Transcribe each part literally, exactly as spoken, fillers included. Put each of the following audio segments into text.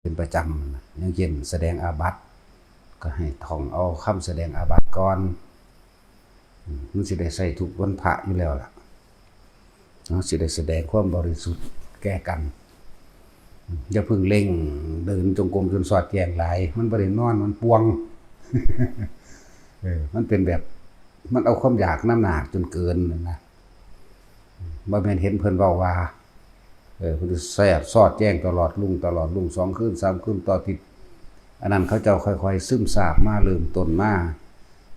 เป็นประจำนะ อย่างเช่นแสดงอาบัติ ก็ให้ท่องเอาคำแสดงอาบัติก่อน อืม มันสิได้ใช้ทุกวันพระอยู่แล้วล่ะ เนาะ สิได้แสดงความบริสุทธิ์แก่กัน อืม อย่าเพิ่งเร่งเดินจงกรมจนสอดแจ้งหลาย มันบ่ได้นอน มันป่วง เออ มันเป็นแบบ มันเอาความอยากนำหน้าจนเกินนะ บ่แม่นเห็นเพิ่นเว้าว่า เออ เพิ่นแซ่บซอดแจ้งตลอดรุ่ง ตลอดรุ่ง สองคืน สามคืนต่อติด อันนั้นเขาเจ้าค่อยๆ ซึมซาบมา เริ่มต้นมา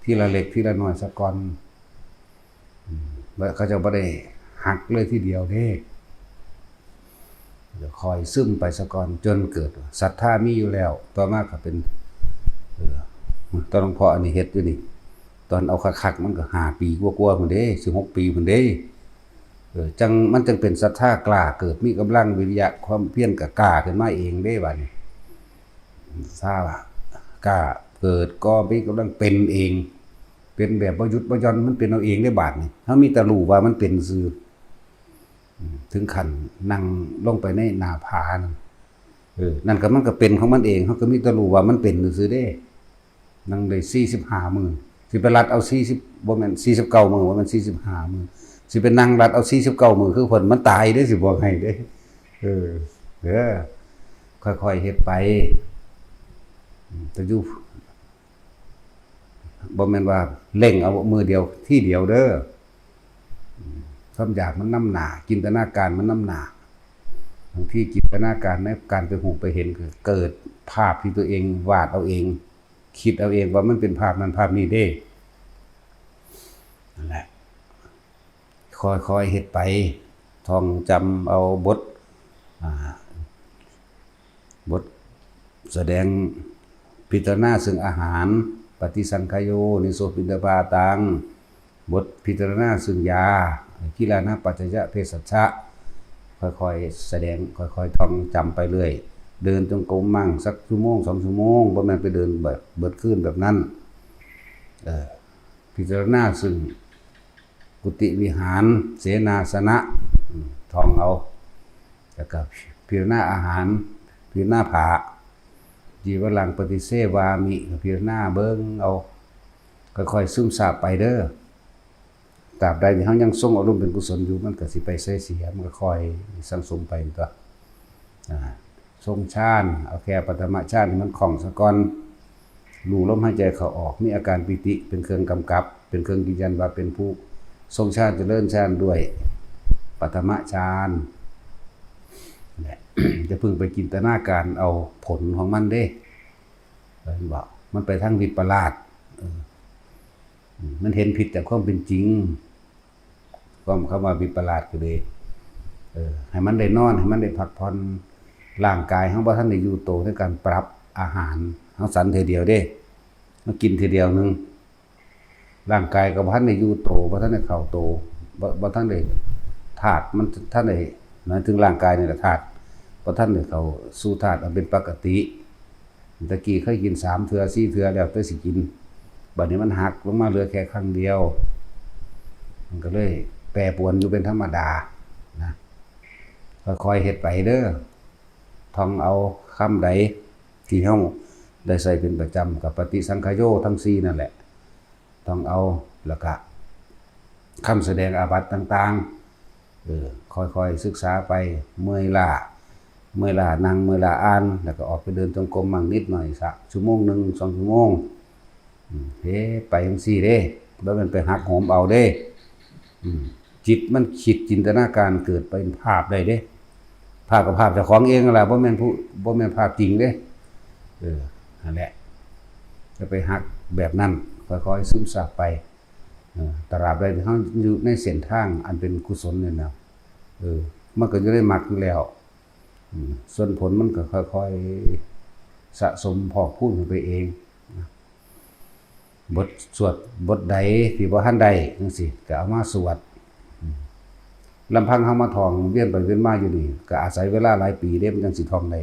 ทีละเล็กทีละน้อยซะก่อน อืม แล้วเขาเจ้าบ่ได้หักเลยทีเดียวเด้ ค่อยซึมไปซะก่อน จนเกิดศรัทธามีอยู่แล้ว ต่อมาก็เป็น เออ ตอนหลวงพ่ออันนี้เฮ็ดอยู่นี่ ตอนเอาคักๆ มันก็ห้าปีกว่าๆ พุ้นเด้ สิบหกปีพุ้นเด้ เออ จั่ง มันจั่งเป็นศรัทธากล้า เกิดมีกำลังวิริยะ ความเพียรก็กล้าขึ้นมาเองเด้ บัดนี้ ศรัทธากล้า เกิดก่อมีกำลังเป็นเอง เป็นแบบบ่หยุดบ่หย่อน มันเป็นเอาเองเด้ บัดนี้ เฮามีแต่รู้ว่ามันเป็นซื่อ อืม ถึงขั้นนั่งลงไปในหน้าผานั่น เออ นั่นก็มันก็เป็นของมันเอง เฮาก็มีแต่รู้ว่ามันเป็นซื่อๆ เด้ นั่งได้สี่สิบห้ามื้อ สิไปลัดเอาสี่สิบ บ่แม่น สี่สิบเก้ามื้อ บ่แม่น สี่สิบห้ามื้อ สิไปนั่งลัดเอาสี่สิบเก้ามื้อคือเพิ่น มันตายเด้ สิบอกให้เด้ เออ เด้อ ค่อยๆ เฮ็ดไป อืม แต่อยู่ บ่แม่นว่าเร่งเอามื้อเดียวทีเดียวเด้อ อืม ความอยากมันนำหน้า จินตนาการมันนำหน้า บางทีจินตนาการในการไปฮู้ไปเห็น ก็เกิดภาพที่ตัวเองวาดเอาเอง คิดเอาเองว่ามันเป็นภาพนั้นภาพนี้เด้ นั่นแหละ ค่อยๆ เฮ็ดไป ท่องจำเอาบท อ่า บทแสดงพิจารณาซึ่งอาหาร ปฏิสังขโย นิโสปิณฑปาตัง บทพิจารณาซึ่งยา กิลานะปัจจยเภสัชชะ ค่อยๆ แสดง ค่อยๆ ท่องจำไปเรื่อย เดินจงกรมมั่งสักชั่วโมงสองชั่วโมง บ่แม่นไปเดินแบบเบิดคืนแบบนั้น เออ พิจารณาซึ่งกุฏิวิหาร เสนาสนะ อืม ท่องเอา แล้วก็พิจารณาอาหาร พิจารณาผ้า จีวรังปฏิเสวามิ ก็พิจารณาเบิ่งเอา ค่อยๆ ซึมซาบไปเด้อ ตราบใดที่เฮายังทรงอารมณ์เป็นกุศลอยู่ มันก็สิไปไสเสีย มันก็ค่อยสั่งสมไปตั๊ว อ่า ทรงฌาน เอาแค่ปฐมฌานให้มันคล่องซะก่อน รู้ลมหายใจเข้าออก มีอาการปีติเป็นเครื่องกำกับ เป็นเครื่องยืนยันว่าเป็นผู้ทรงฌาน เจริญฌานด้วยปฐมฌาน เนี่ย อย่าเพิ่งไปจินตนาการเอาผลของมันเด้ เห็นบ่ มันไปทางวิปลาส เออ มันเห็นผิดจากความเป็นจริง ความ คำว่าวิปลาสก็เลย เออ ให้มันได้นอน ให้มันได้พักผ่อน ร่างกายเฮาบ่ทันได้อยู่โตในการปรับอาหาร เฮาฉันเทื่อเดียวเด้ เฮากินเทื่อเดียวหนึ่ง ร่างกายก็บ่ทันได้อยู่โต บ่ทันได้เข้าโต บ่ บ่ทันได้ ธาตุมันทันได้ หมายถึงร่างกายนี่แหละธาตุ บ่ทันได้เข้าสู่ธาตุอันเป็นปกติ ตะกี้เคยกินสามเทื่อสี่เทื่อแล้วแต่สิกิน บัดนี้มันหักลงมาเหลือแค่ครั้งเดียว มันก็เลยแปรปรวนอยู่เป็นธรรมดานะ ค่อยๆ เฮ็ดไปเด้อ ท่องเอาคำใดที่เฮาได้ใช้เป็นประจำ กับปฏิสังขโยทั้งสี่นั่นแหละ ท่องเอา แล้วก็คำแสดงอาบัติต่างๆ เออ ค่อยๆ ศึกษาไป เมื่อยล้า เมื่อยล้านั่ง เมื่อยล้าอ่าน แล้วก็ออกไปเดินจงกรมมั่งนิดหน่อย สักชั่วโมงหนึ่ง สองชั่วโมง อืม เฮ็ดไปจั่งซี้เด้ บ่แม่นไปหักโหมเอาเด้ อืม จิตมันคิดจินตนาการเกิดเป็นภาพได้เด้ ภาพกับภาพเจ้าของเองนั่นล่ะ บ่แม่นผู้ บ่แม่นภาพจริงเด้ เออ นั่นแหละ จะไปหักแบบนั้น ค่อยๆ ซึมซับไป เออ ตราบใดที่เฮาอยู่ในเส้นทางอันเป็นกุศลนี่นะ เออ มันก็อยู่ในมรรคอยู่แล้ว อืม ส่วนผลมันก็ค่อยๆ สะสมพอกพูนขึ้นไปเองนะ บทสวดบทใดที่บ่ทันได้จั่งซี้ ก็เอามาสวด อืม ลำพังเฮามาท่องเวียนไปเวียนมาอยู่นี่ ก็อาศัยเวลาหลายปีเด้ มันจั่งสิท่องได้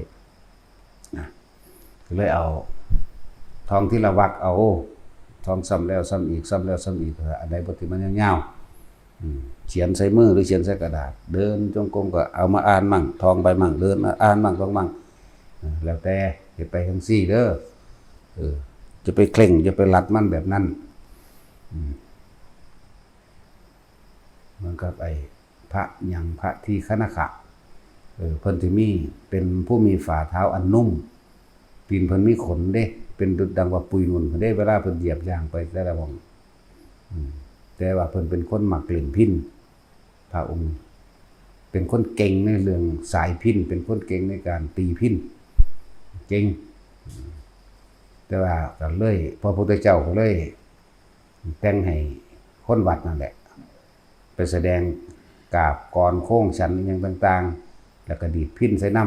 นะ ก็เลยเอา ท่องทีละวรรคเอา ท่องซ้ำแล้วซ้ำอีก ซ้ำแล้วซ้ำอีก อันใดบทที่มันยาวๆ อืม เขียนใส่มือหรือเขียนใส่กระดาษ เดินจงกรมก็เอามาอ่านมั่ง ท่องไปมั่ง เดินมาอ่านมั่ง ท่องมั่ง แล้วแต่ เฮ็ดไปจั่งซี้เด้อ เออ จะไปเคร่ง จะไปรัดมันแบบนั้น อืม เหมือนกับไอ้พระหยัง พระทีฆนคะ เออ เพิ่นสิมี เป็นผู้มีฝ่าเท้าอันนุ่ม ตีนเพิ่นมีขนเด้ เป็นดุจดังว่าปุยนุ่นเพิ่นเด้ เวลาเพิ่นเหยียบย่างไปแต่ละหม่อง อืม แต่ว่าเพิ่นเป็นคนมักเล่นพิณ พระองค์เป็นคนเก่งในเรื่องสายพิณ เป็นคนเก่งในการตีพิณ เก่ง แต่ว่าก็เลย พระพุทธเจ้าก็เลย แต่งให้คนวัดนั่นแหละ ไปแสดงกาบกรโค้งฉันอิหยังต่างๆ แล้วก็ดีดพิณใส่น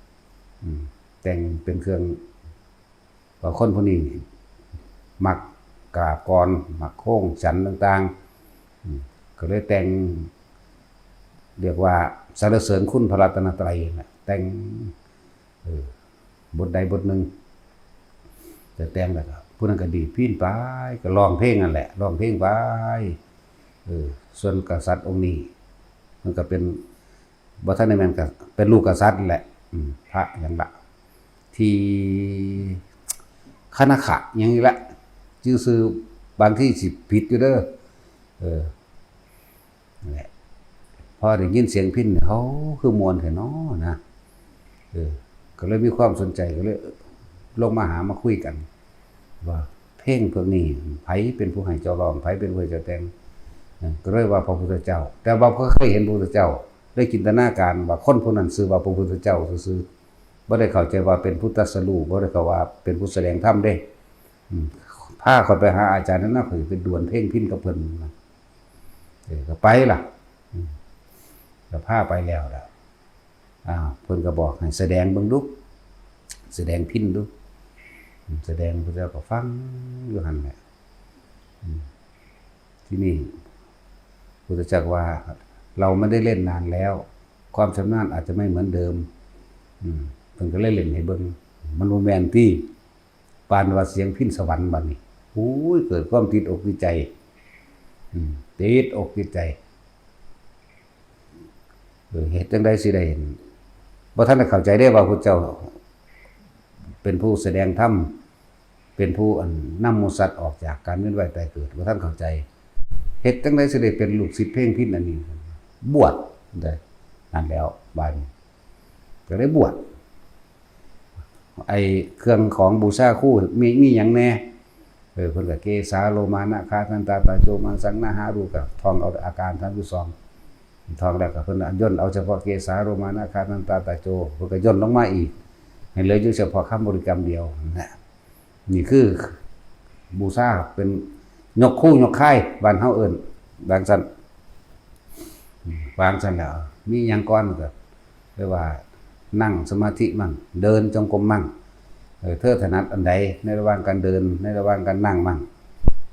ำ อืม แต่งเป็นเครื่อง ว่าคนผู้นี้มักกาบกร มักโค้งฉันต่างๆ อืม ก็เลยแต่ง เรียกว่าสรรเสริญคุณพระรัตนตรัยน่ะ แต่ง เออ บทใดบทหนึ่ง จะแต่งแล้วก็ ผู้นั้นก็ดีดพิณไป ก็ร้องเพลงนั่นแหละ ร้องเพลงไป เออ ส่วนกษัตริย์องค์นี้ มันก็เป็น บ่ทันได้แม่นก็เป็นลูกกษัตริย์แหละ อืม พระหยังละ ทีฆนคะหยังนี่ละ ชื่อๆ บางทีสิผิดอยู่เด้อ เออ นั่นแหละ พอได้ยินเสียงพิณเนี่ย เฮาคือม่วนแท้น้อนะ เออ ก็เลยมีความสนใจ ก็เลยลงมาหามาคุยกัน ว่าเพลงพวกนี้ ไผเป็นผู้ให้เจ้าร้อง ไผเป็นผู้ให้เจ้าแต่ง เออ ก็เลยว่าพระพุทธเจ้า แต่ว่าบ่เคยเห็นพระพุทธเจ้า ได้จินตนาการว่าคนผู้นั้นชื่อว่าพระพุทธเจ้าซื่อๆ บ่ได้เข้าใจว่าเป็นผู้ตรัสรู้ บ่ได้เข้าว่าเป็นผู้แสดงธรรมเด้ อืม พาข้อยไปหาอาจารย์นั้นนะ ข้อยไปดวลเพลงพิณกับเพิ่นนะ เออ ก็ไปล่ะ อืม ก็พาไปแล้วล่ะ อ่า เพิ่นก็บอกให้แสดงเบิ่งดู แสดงพิณดู อืม แสดง พระเจ้าก็ฟังอยู่หั่นแหละ อืม ที่นี่ พุทธเจ้าว่า เราไม่ได้เล่นนานแล้ว ความชำนาญอาจจะไม่เหมือนเดิม อืม เพิ่นก็เลยเล่นให้เบิ่ง มันบ่แม่นติ ปานว่าเสียงพิณสวรรค์บัดนี้ โอ้ย เกิดความติดอกติดใจ อืม ติดอกติดใจ เออ เฮ็ดจั่งใดสิได้ บ่ทันได้เข้าใจเด้ว่าพุทธเจ้าเป็นผู้แสดงธรรม เป็นผู้อันนำหมู่สัตว์ออกจากการเวียนว่ายตายเกิด บ่ทันเข้าใจ เฮ็ดจั่งใดสิได้เป็นลูกศิษย์เพลงพิณอันนี้ บวชได้ นั่นแล้ว บาดนี้ ก็ได้บวช ไอ้เครื่องของบูชาครูมี มีหยังแน่ เออ เพิ่นก็ เกสา โลมา นาคา ทันตา ตาโจ มังสัง นาหารู ก็ท่องเอาอาการสามสิบสอง ท่องแล้วก็เพิ่นย่นเอาเฉพาะ เกสา โลมา นาคา ทันตา ตาโจ เพิ่นก็ย่นลงมาอีก ให้เหลืออยู่เฉพาะคำบริกรรมเดียวนั่นแหละ นี่คือบูชา เป็นยกครูยกค่าย บ้านเฮาเอิ้น วางซั่น วางซั่นแล้ว มีหยังก่อนก็เรียกว่านั่งสมาธิมั่ง เดินจงกรมมั่ง เออ เธอถนัดอันใด ในระหว่างการเดิน ในระหว่างการนั่งมั่ง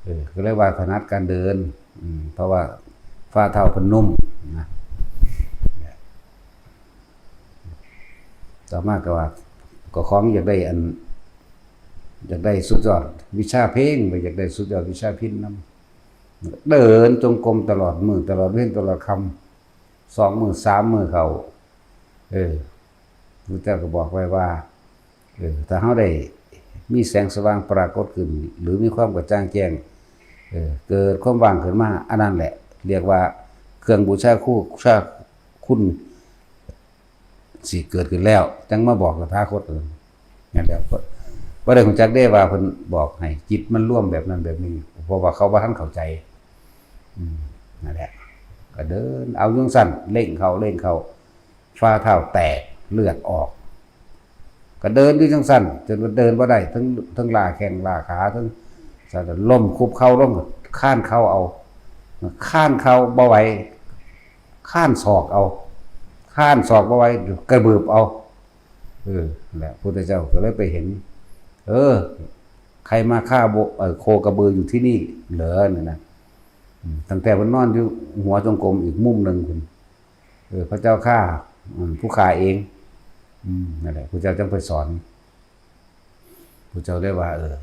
เออ ก็เรียกว่าถนัดการเดิน อืม เพราะว่าฝ่าเท้าเพิ่นนุ่มนะ ต่อมาก็ว่า ก็ของอยากได้อัน อยากได้สุดยอดวิชาเพลง ก็อยากได้สุดยอดวิชาพิณนำ เดินจงกรมตลอดมื้อ ตลอดเว็น ตลอดค่ำ สองมื้อสามมื้อเข้า เออ พระเจ้าก็บอกไว้ว่า เออ ถ้าเฮาได้มีแสงสว่างปรากฏขึ้น หรือมีความกระจ่างแจ้ง เออ เกิดความว่างขึ้นมา อันนั้นแหละ เรียกว่าเครื่องบูชาครู บูชาคุณ สิเกิดขึ้นแล้ว จั่งมาบอกตถาคต เออ นั่นแหละ บ่ บ่ได้รู้จักเด้ว่าเพิ่นบอกให้จิตมันรวมแบบนั้นแบบนี้ เพราะว่าเขาบ่ทันเข้าใจ อืม นั่นแหละ ก็เดินเอาจั่งซั่น เร่งเข้า เร่งเข้า ฝ่าเท้าแตก เลือดออก ก็เดินอยู่จั่งซั่น จนว่าเดินบ่ได้ ทั้ง ทั้งล้าแข้งล้าขา ทั้ง ล้มคุบเข่าลง คานเข่าเอา คานเข่าบ่ไหว คานศอกเอา คานศอกบ่ไหว กระเบิบเอา เออ แหละ พุทธเจ้าก็เลยไปเห็น เออ ใครมาฆ่าโบ เอ่อ โคกระบืออยู่ที่นี่เหรอ เนี่ยนะ อืม ตั้งแต่เพิ่นนอนอยู่หัวจงกรมอีกมุมหนึ่งพุ้น เออ พระเจ้าข้า อืม ผู้ฆ่าเอง อืม นั่นแหละ พระเจ้าจั่งไปสอน พระเจ้าได้ว่า เออ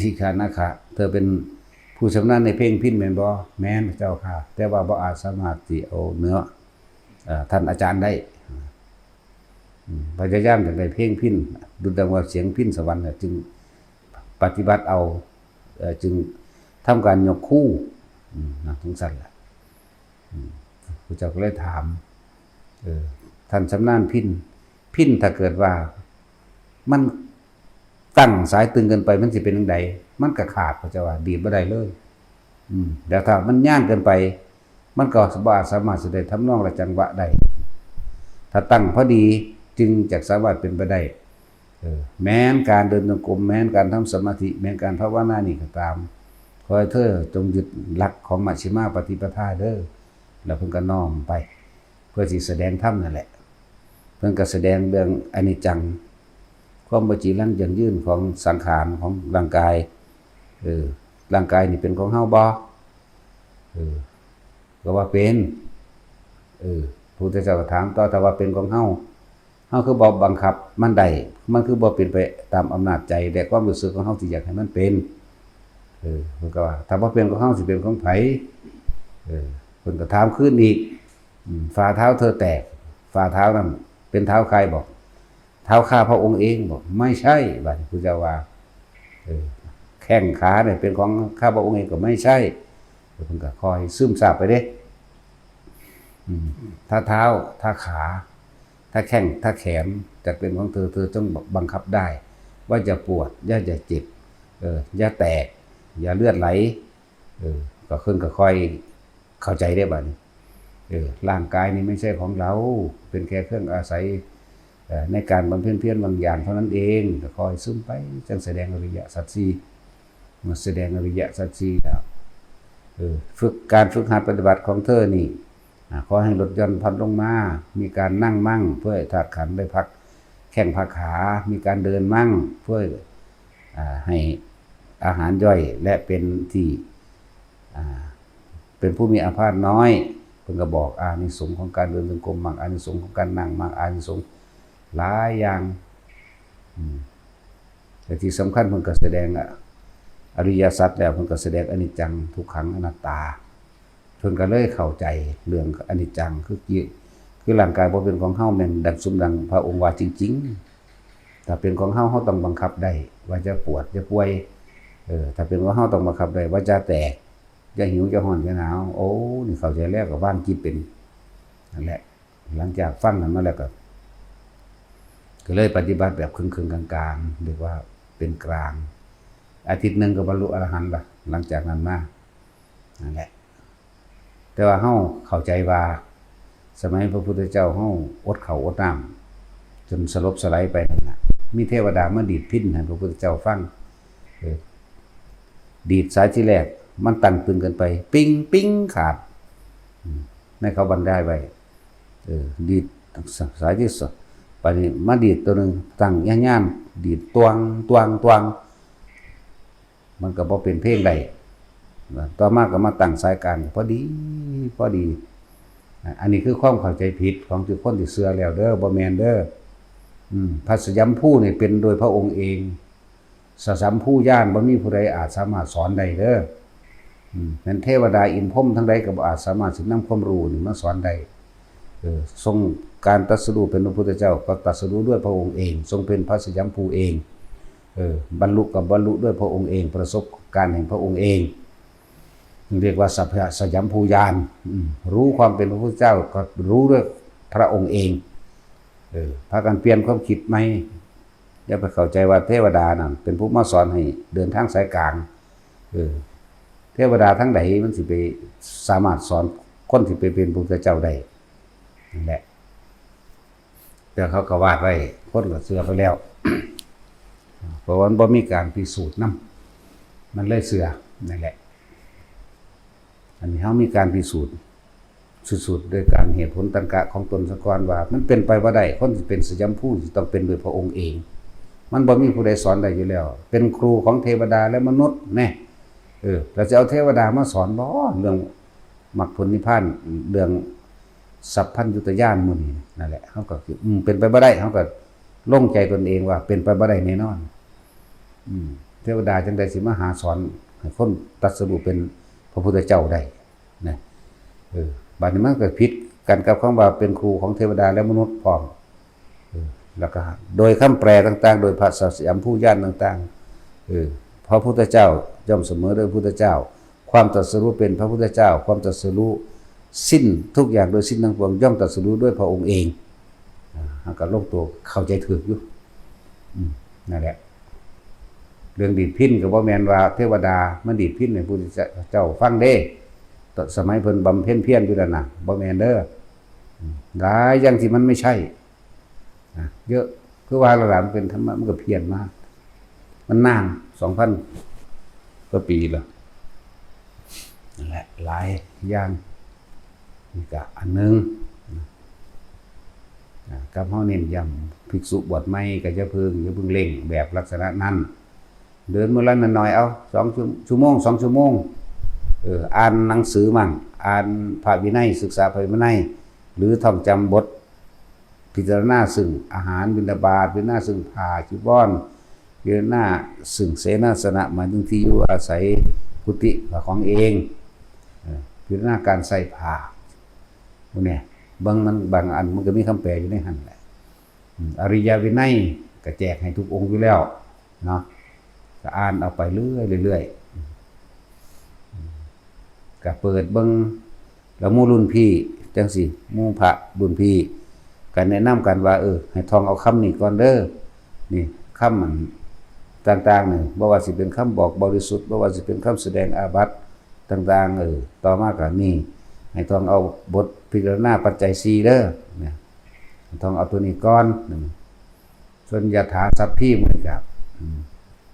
ทีฆนคะ เธอเป็นผู้ชำนาญในเพลงพิณแม่นบ่ แม่นพระเจ้าข้า แต่ว่าบ่อาจสามารถสิเอาเหนือ เอ่อ ท่านอาจารย์ได้ อืม พยายามอยากได้เพลงพิณ ดุจดังว่าเสียงพิณสวรรค์น่ะ จึงปฏิบัติเอา เอ่อ จึงทำการยกคู่ อืม นะ จั่งซั้นล่ะ อืม พระเจ้าก็เลยถาม เออ ท่านชำนาญพิณ พิณถ้าเกิดว่า มันตั้งสายตึงเกินไป มันสิเป็นจั่งใด มันก็ขาด พระเจ้าว่า ดีดบ่ได้เลย อืม แล้วถ้ามันย่างเกินไป มันก็บ่อาจสามารถสิได้ทำนองและจังหวะได้ ถ้าตั้งพอดีจึงจะสามารถเป็นไปได้ เออ แม้นการเดินจงกรม แม้นการทำสมาธิ แม้นการภาวนานี่ก็ตาม ขอให้เธอจงยึดหลักของมัชฌิมาปฏิปทาเด้อ แล้วเพิ่นก็น้อมไป เพื่อสิแสดงธรรมนั่นแหละ เพิ่นก็แสดงเรื่องอนิจจัง ความบ่จีรังยั่งยืนของสังขาร ของร่างกาย เออ ร่างกายนี่เป็นของเฮาบ่ เออ ก็ว่าเป็น เออ พระพุทธเจ้าก็ถามต่อ ถ้าว่าเป็นของเฮา เฮาคือบ่บังคับมันได้ มันคือบ่เป็นไปตามอำนาจใจและความรู้สึกของเฮาที่อยากให้มันเป็น เออ เพิ่นก็ว่า ถ้าบ่เป็นของเฮาสิเป็นของไผ เออ เพิ่นก็ถามคืนอีก อืม ฝ่าเท้าเธอแตก ฝ่าเท้านั่นเป็นเท้าใครบอก เท้าข้าพระองค์เองบอก ไม่ใช่ บัดนี้พระเจ้าว่า เออ แข้งขาเนี่ยเป็นของข้าพระองค์เองก็ไม่ใช่ เพิ่นก็ค่อยซึมซาบไปเด้ อืม ถ้าเท้า ถ้าขา ถ้าแข้ง ถ้าแขนจะเป็นของเธอ เธอต้องบังคับได้ ว่าอย่าปวด อย่า อย่าเจ็บ เออ อย่าแตก อย่าเลือดไหล เออ ก็เพิ่นก็ค่อยเข้าใจได้บัดนี้ เออ ร่างกายนี่ไม่ใช่ของเรา เป็นแค่เครื่องอาศัย เอ่อ ในการบำเพ็ญเพียรบางอย่างเท่านั้นเอง ก็ค่อยซึมไป จั่งแสดงอริยสัจสี่ เมื่อแสดงอริยสัจสี่แล้ว เออ ฝึก การฝึกหัดปฏิบัติของเธอนี่ อ่า ขอให้ลดหย่อนผ่อนลงมา มีการนั่งมั่ง เพื่อให้ธาตุขันธ์ได้พักแข้งพักขา มีการเดินมั่ง เพื่อ อ่า ให้อาหารย่อย และเป็นที่ อ่า เป็นผู้มีอาพาธน้อย เพิ่นก็บอกอานิสงส์ของการเดินจงกรมมั่ง อานิสงส์ของการนั่งมั่ง อานิสงส์หลายอย่าง อืม แต่ที่สำคัญเพิ่นก็แสดงอะ อริยสัจแล้ว เพิ่นก็แสดงอนิจจัง ทุกขัง อนัตตา เพิ่นก็เลยเข้าใจเรื่องอนิจจัง คือกิ คือร่างกายบ่เป็นของเฮา แม่นดังซุมดังพระองค์ว่าจริงๆ ถ้าเป็นของเฮา เฮาต้องบังคับได้ ว่าจะปวด จะป่วย เออ ถ้าเป็นของเฮาต้องบังคับได้ ว่าจะแตก จะหิว จะร้อน จะหนาว โอ้ นี่เข้าใจแล้วก็วางจิตเป็น นั่นแหละ หลังจากฟังนั้นมาแล้วก็ ก็เลยปฏิบัติแบบครึ่งๆ กลางๆ เรียกว่าเป็นกลาง อาทิตย์หนึ่งก็บรรลุอรหันต์ละ หลังจากนั้นมา นั่นแหละ แต่ว่าเฮาเข้าใจว่า สมัยพระพุทธเจ้าเฮาอดข้าวอดน้ำจนสลบสลายไปนั่นน่ะ มีเทวดามาดีดพิณให้พระพุทธเจ้าฟัง เออ ดีดสายที่แรก มันตั้งตึงเกินไป ปิ้ง ปิ้ง ขาด อืม ในเขาบรรยายไว้ เออ ดีดสายที่สอง บัดนี้มาดีดตัวหนึ่ง ตั้งย่านๆ ดีดตวง ตวง ตวง มันก็บ่เป็นเพลงได้ ต่อมาก็มาตั้งสายกลาง พอดี พอดี อ่ะ อันนี้คือความเข้าใจผิดของทุกคนที่เชื่อแล้วเด้อ บ่แม่นเด้อ อืม พระสยัมภูนี่เป็นโดยพระองค์เอง สยัมภูญาณบ่มีผู้ใดอาจสามารถสอนได้เด้อ อืม แม้นเทวดาอินทร์พรหมทั้งหลายก็บ่อาจสามารถสินำความรู้นี่มาสอนได้ เออ ทรง การตรัสรู้เป็นพระพุทธเจ้าก็ตรัสรู้ด้วยพระองค์เอง ทรงเป็นพระสยัมภูเอง เออ บรรลุก็บรรลุด้วยพระองค์เอง ประสบการณ์แห่งพระองค์เอง เรียกว่าสัพพะสยัมภูญาณ อืม รู้ความเป็นพระพุทธเจ้าก็รู้ด้วยพระองค์เอง เออ พากันเปลี่ยนความคิดใหม่ อย่าไปเข้าใจว่าเทวดานั่นเป็นผู้มาสอนให้เดินทางสายกลาง เออ เทวดาทั้งใดมันสิไปสามารถสอนคนที่ไปเป็นพระพุทธเจ้าได้ นั่นแหละ แต่เขาก็วาดไว้ คนก็เชื่อไปแล้ว เพราะว่ามันบ่มีการพิสูจน์นำ มันเลยเชื่อ นั่นแหละ อันนี้เฮามีการพิสูจน์ สุดๆ ด้วยการเหตุผลตรรกะของตนซะก่อนว่า มันเป็นไปบ่ได้ คนสิเป็นสยัมภูสิต้องเป็นโดยพระองค์เอง มันบ่มีผู้ใดสอนได้อยู่แล้ว เป็นครูของเทวดาและมนุษย์แน่ เออ แล้วจะเอาเทวดามาสอนบ่ เรื่องมรรคผลนิพพาน เรื่องสัพพัญญุตญาณหมู่นี้ นั่นแหละ เฮาก็คือ อืม เป็นไปบ่ได้ เฮาก็ลงใจตนเองว่าเป็นไปบ่ได้แน่นอน อืม เทวดาจั่งใดสิมาหาสอนให้คนตรัสรู้เป็นพระพุทธเจ้าได้ นะ เออ บัดนี้มันก็ผิดกันกับคำว่าเป็นครูของเทวดาและมนุษย์พร้อม เออ แล้วก็โดยคำแปลต่างๆ โดยพระสัสยามผู้ญาณต่างๆ เออ พระพุทธเจ้าย่อมเสมอด้วยพุทธเจ้า ความตรัสรู้เป็นพระพุทธเจ้า ความตรัสรู้สิ้นทุกอย่างโดยสิ้นทั้งปวงย่อมตรัสรู้ด้วยพระองค์เอง อ่า หากลงตัวเข้าใจถืกอยู่ อืม นั่นแหละ เรื่องดีดพิณก็บ่แม่นว่าเทวดามาดีดพิณให้พุทธเจ้าฟังเด้ สมัยเพิ่นบำเพ็ญเพียรอยู่นั่นน่ะ บ่แม่นเด้อ อืม หลายอย่างที่มันไม่ใช่ นะ เยอะ คือว่าระดับมันเป็นธรรมะ มันก็เพี้ยนมา มันนาน สองพัน กว่าปีแล้ว นั่นแหละ หลายอย่าง นี่ก็อันหนึ่ง นะ กับเฮาเน้นย้ำ ภิกษุบวชใหม่ก็อย่าเพิ่ง อย่าเพิ่งเร่งแบบลักษณะนั้น เดินมื้อละน้อยๆ เอา สองชั่ว ชั่วโมง สองชั่วโมง เออ อ่านหนังสือมั่ง อ่านพระวินัย ศึกษาพระวินัย หรือท่องจำบท พิจารณาซึ่งอาหารบิณฑบาต พิจารณาซึ่งผ้าจีวร พิจารณาซึ่งเสนาสนะ หมายถึงที่อยู่อาศัย กุฏิของเอง เออ พิจารณาการใส่ผ้า พวกเนี้ย บางมัน บางอันมันก็มีคำแปลอยู่ในหั่นแหละ อืม อริยวินัยก็แจกให้ทุกองค์อยู่แล้วเนาะ ก็อ่านเอาไปเรื่อยๆ เรื่อยๆ อืม ก็เปิดเบิ่ง แล้วหมู่รุ่นพี่จั่งซี้ หมู่พระรุ่นพี่ก็แนะนำกันว่า เออ ให้ท่องเอาคำนี้ก่อนเด้อ นี่ คำมันต่างๆ นี่ บ่ว่าสิเป็นคำบอกบริสุทธิ์ บ่ว่าสิเป็นคำแสดงอาบัติต่างๆ เออ ต่อมาก็นี่ ให้ท่องเอาบทพิจารณาปัจจัยสี่เด้อ เนี่ย ท่องเอาตัวนี้ก่อน อืม ส่วนยถาสัพพีมันก็ อืม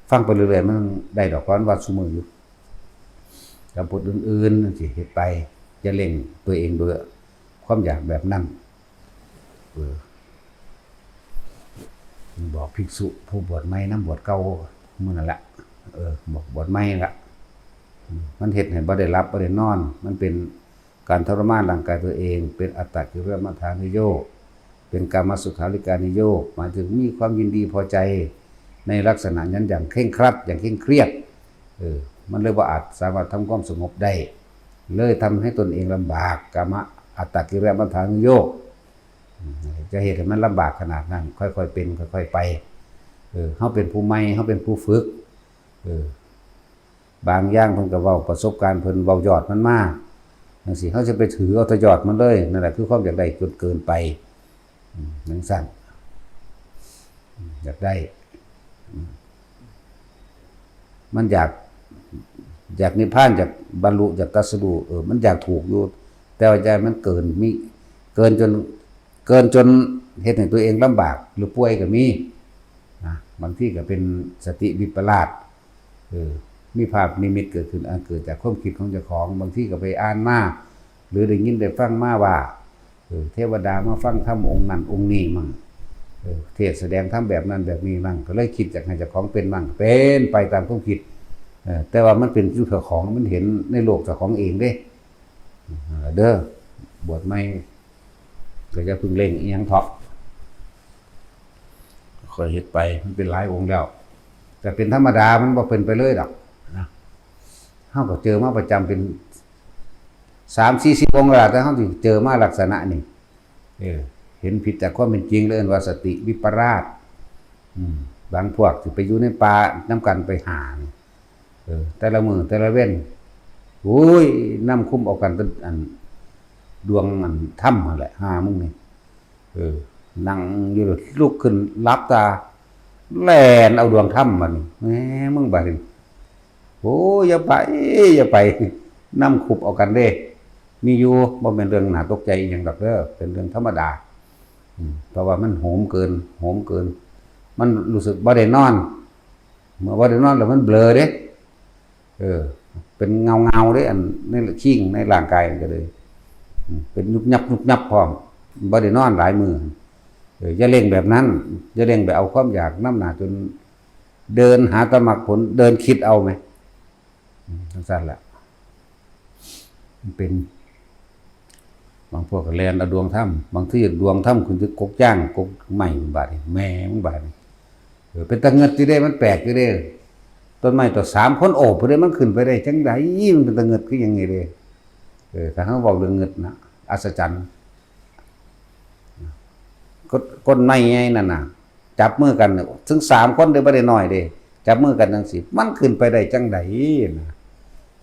ฟังไปเรื่อยๆ มันได้ดอก เพราะมันว่าซุมื้ออยู่ กับบทอื่นๆ จั่งซี้ เฮ็ดไป อย่าเร่งตัวเองด้วยความอยากแบบนั้น เออ บอกภิกษุผู้บวชใหม่นำบวชเก่ามื้อนั่นละ เออ บอกบวชใหม่ละ อืม มันเฮ็ดให้บ่ได้หลับบ่ได้นอน มันเป็นการทรมานร่างกายตัวเอง เป็นอัตตกิลมัฏฐานุโยค เป็นกามสุขาริการุโยค หมายถึงมีความยินดีพอใจในลักษณะนั้นอย่างเคร่งครัด อย่างเคร่งเครียด เออ มันเลยบ่อาจสามารถทำความสงบได้ เลยทำให้ตนเองลำบาก กามะ อัตตกิลมัฏฐานุโยค อืม จะเฮ็ดให้มันลำบากขนาดนั้น ค่อยๆ เป็น ค่อยๆ ไป เออ เฮาเป็นผู้ใหม่ เฮาเป็นผู้ฝึก เออ บางอย่างเพิ่นก็เว้าประสบการณ์เพิ่น เว้ายอดมันมา จั่งซี้ เฮาสิไปถือเอาแต่ยอดมันเลย นั่นแหละคือความอยากได้จนเกินไป อืม จั่งซั้น อืม อยากได้ อืม มันอยาก อยากนิพพาน อยากบรรลุ อยากตรัสรู้ เออ มันอยากถูกอยู่ แต่ว่าใจมันเกิน มี เกินจน เกินจนเฮ็ดให้ตัวเองลำบาก หรือป่วยก็มี นะ บางทีก็เป็นสติวิปลาส เออ มีภาพนิมิตเกิดขึ้น อันเกิดจากความคิดของเจ้าของ บางทีก็ไปอ่านมา หรือได้ยินได้ฟังมาว่า เออ เทวดามาฟังธรรมองค์นั้นองค์นี้มั่ง เออ เทศน์แสดงธรรมแบบนั้นแบบนี้มั่ง ก็เลยคิดอยากให้เจ้าของเป็นมั่ง เป็นไปตามความคิด เออ แต่ว่ามันเป็นอยู่เจ้าของ มันเห็นในโลกเจ้าของเองเด้ เออ เด้อ บวชใหม่ ก็อย่าเพิ่งเร่งอิหยังเถาะ ค่อยเฮ็ดไป มันเป็นหลายองค์แล้ว แต่เป็นธรรมดา มันบ่เป็นไปเลยดอกนะ เฮาก็เจอมาประจำเป็น สามสี่สิบ องค์แล้วล่ะ แต่เฮาสิเจอมาลักษณะนี้ เออ เห็นผิดจากความเป็นจริง เลยเอิ้นว่าสติวิปลาส อืม บางพวกสิไปอยู่ในป่านำกันไปหานี่ เออ แต่ละมื้อแต่ละเว็น โอ้ย นำคุมเอากันเป็นอัน ดวงอันธรรมนั่นแหละ หามึงนี่ เออ นั่งอยู่ ลุกขึ้นหลับตา แล่นเอาดวงธรรมบัดนี้ แหม มึงบัดนี้ โอ้ย อย่าไป อย่าไป นำคุบเอากันเด้ มีอยู่ บ่แม่นเรื่องน่าตกใจอีหยังดอกเด้อ เป็นเรื่องธรรมดา อืม เพราะว่ามันโหมเกิน โหมเกิน มันรู้สึกบ่ได้นอน เมื่อบ่ได้นอนแล้วมันเบลอเด้ เออ เป็นเงาเงาๆ เด้ อันในคิงในร่างกายมันก็เลย อืม เป็นยุบยับยุบยับพร้อม บ่ได้นอนหลายมื้อ เออ อย่าเร่งแบบนั้น อย่าเร่งไปเอาความอยากนำหน้าจนเดินหาแต่มรรคผล เดินคิดเอาแหม อืม จั่งซั้นแหละ มันเป็น บางพวกก็แล่นเอาดวงธรรม บางทีดวงธรรมขึ้นที่กกจ้าง กกไม้บาดนี่ แหม มันบาดนี่ เออ เป็นตาเงิดอยู่เด้ มันแปลกอยู่เด้ ต้นไม้ต้นสามคนโอบพุ้นเด้ มันขึ้นไปได้จั่งใด มันเป็นตาเงิดคือหยังนี่เด้ เออ ถ้าเฮาเว้าเรื่องเงิดนะ อัศจรรย์ ก้นไม้ใหญ่นั่นน่ะ จับมือกัน ถึงสามคนเด้ บ่ได้น้อยเด้ จับมือกันจั่งซี้ มันขึ้นไปได้จั่งใดนะ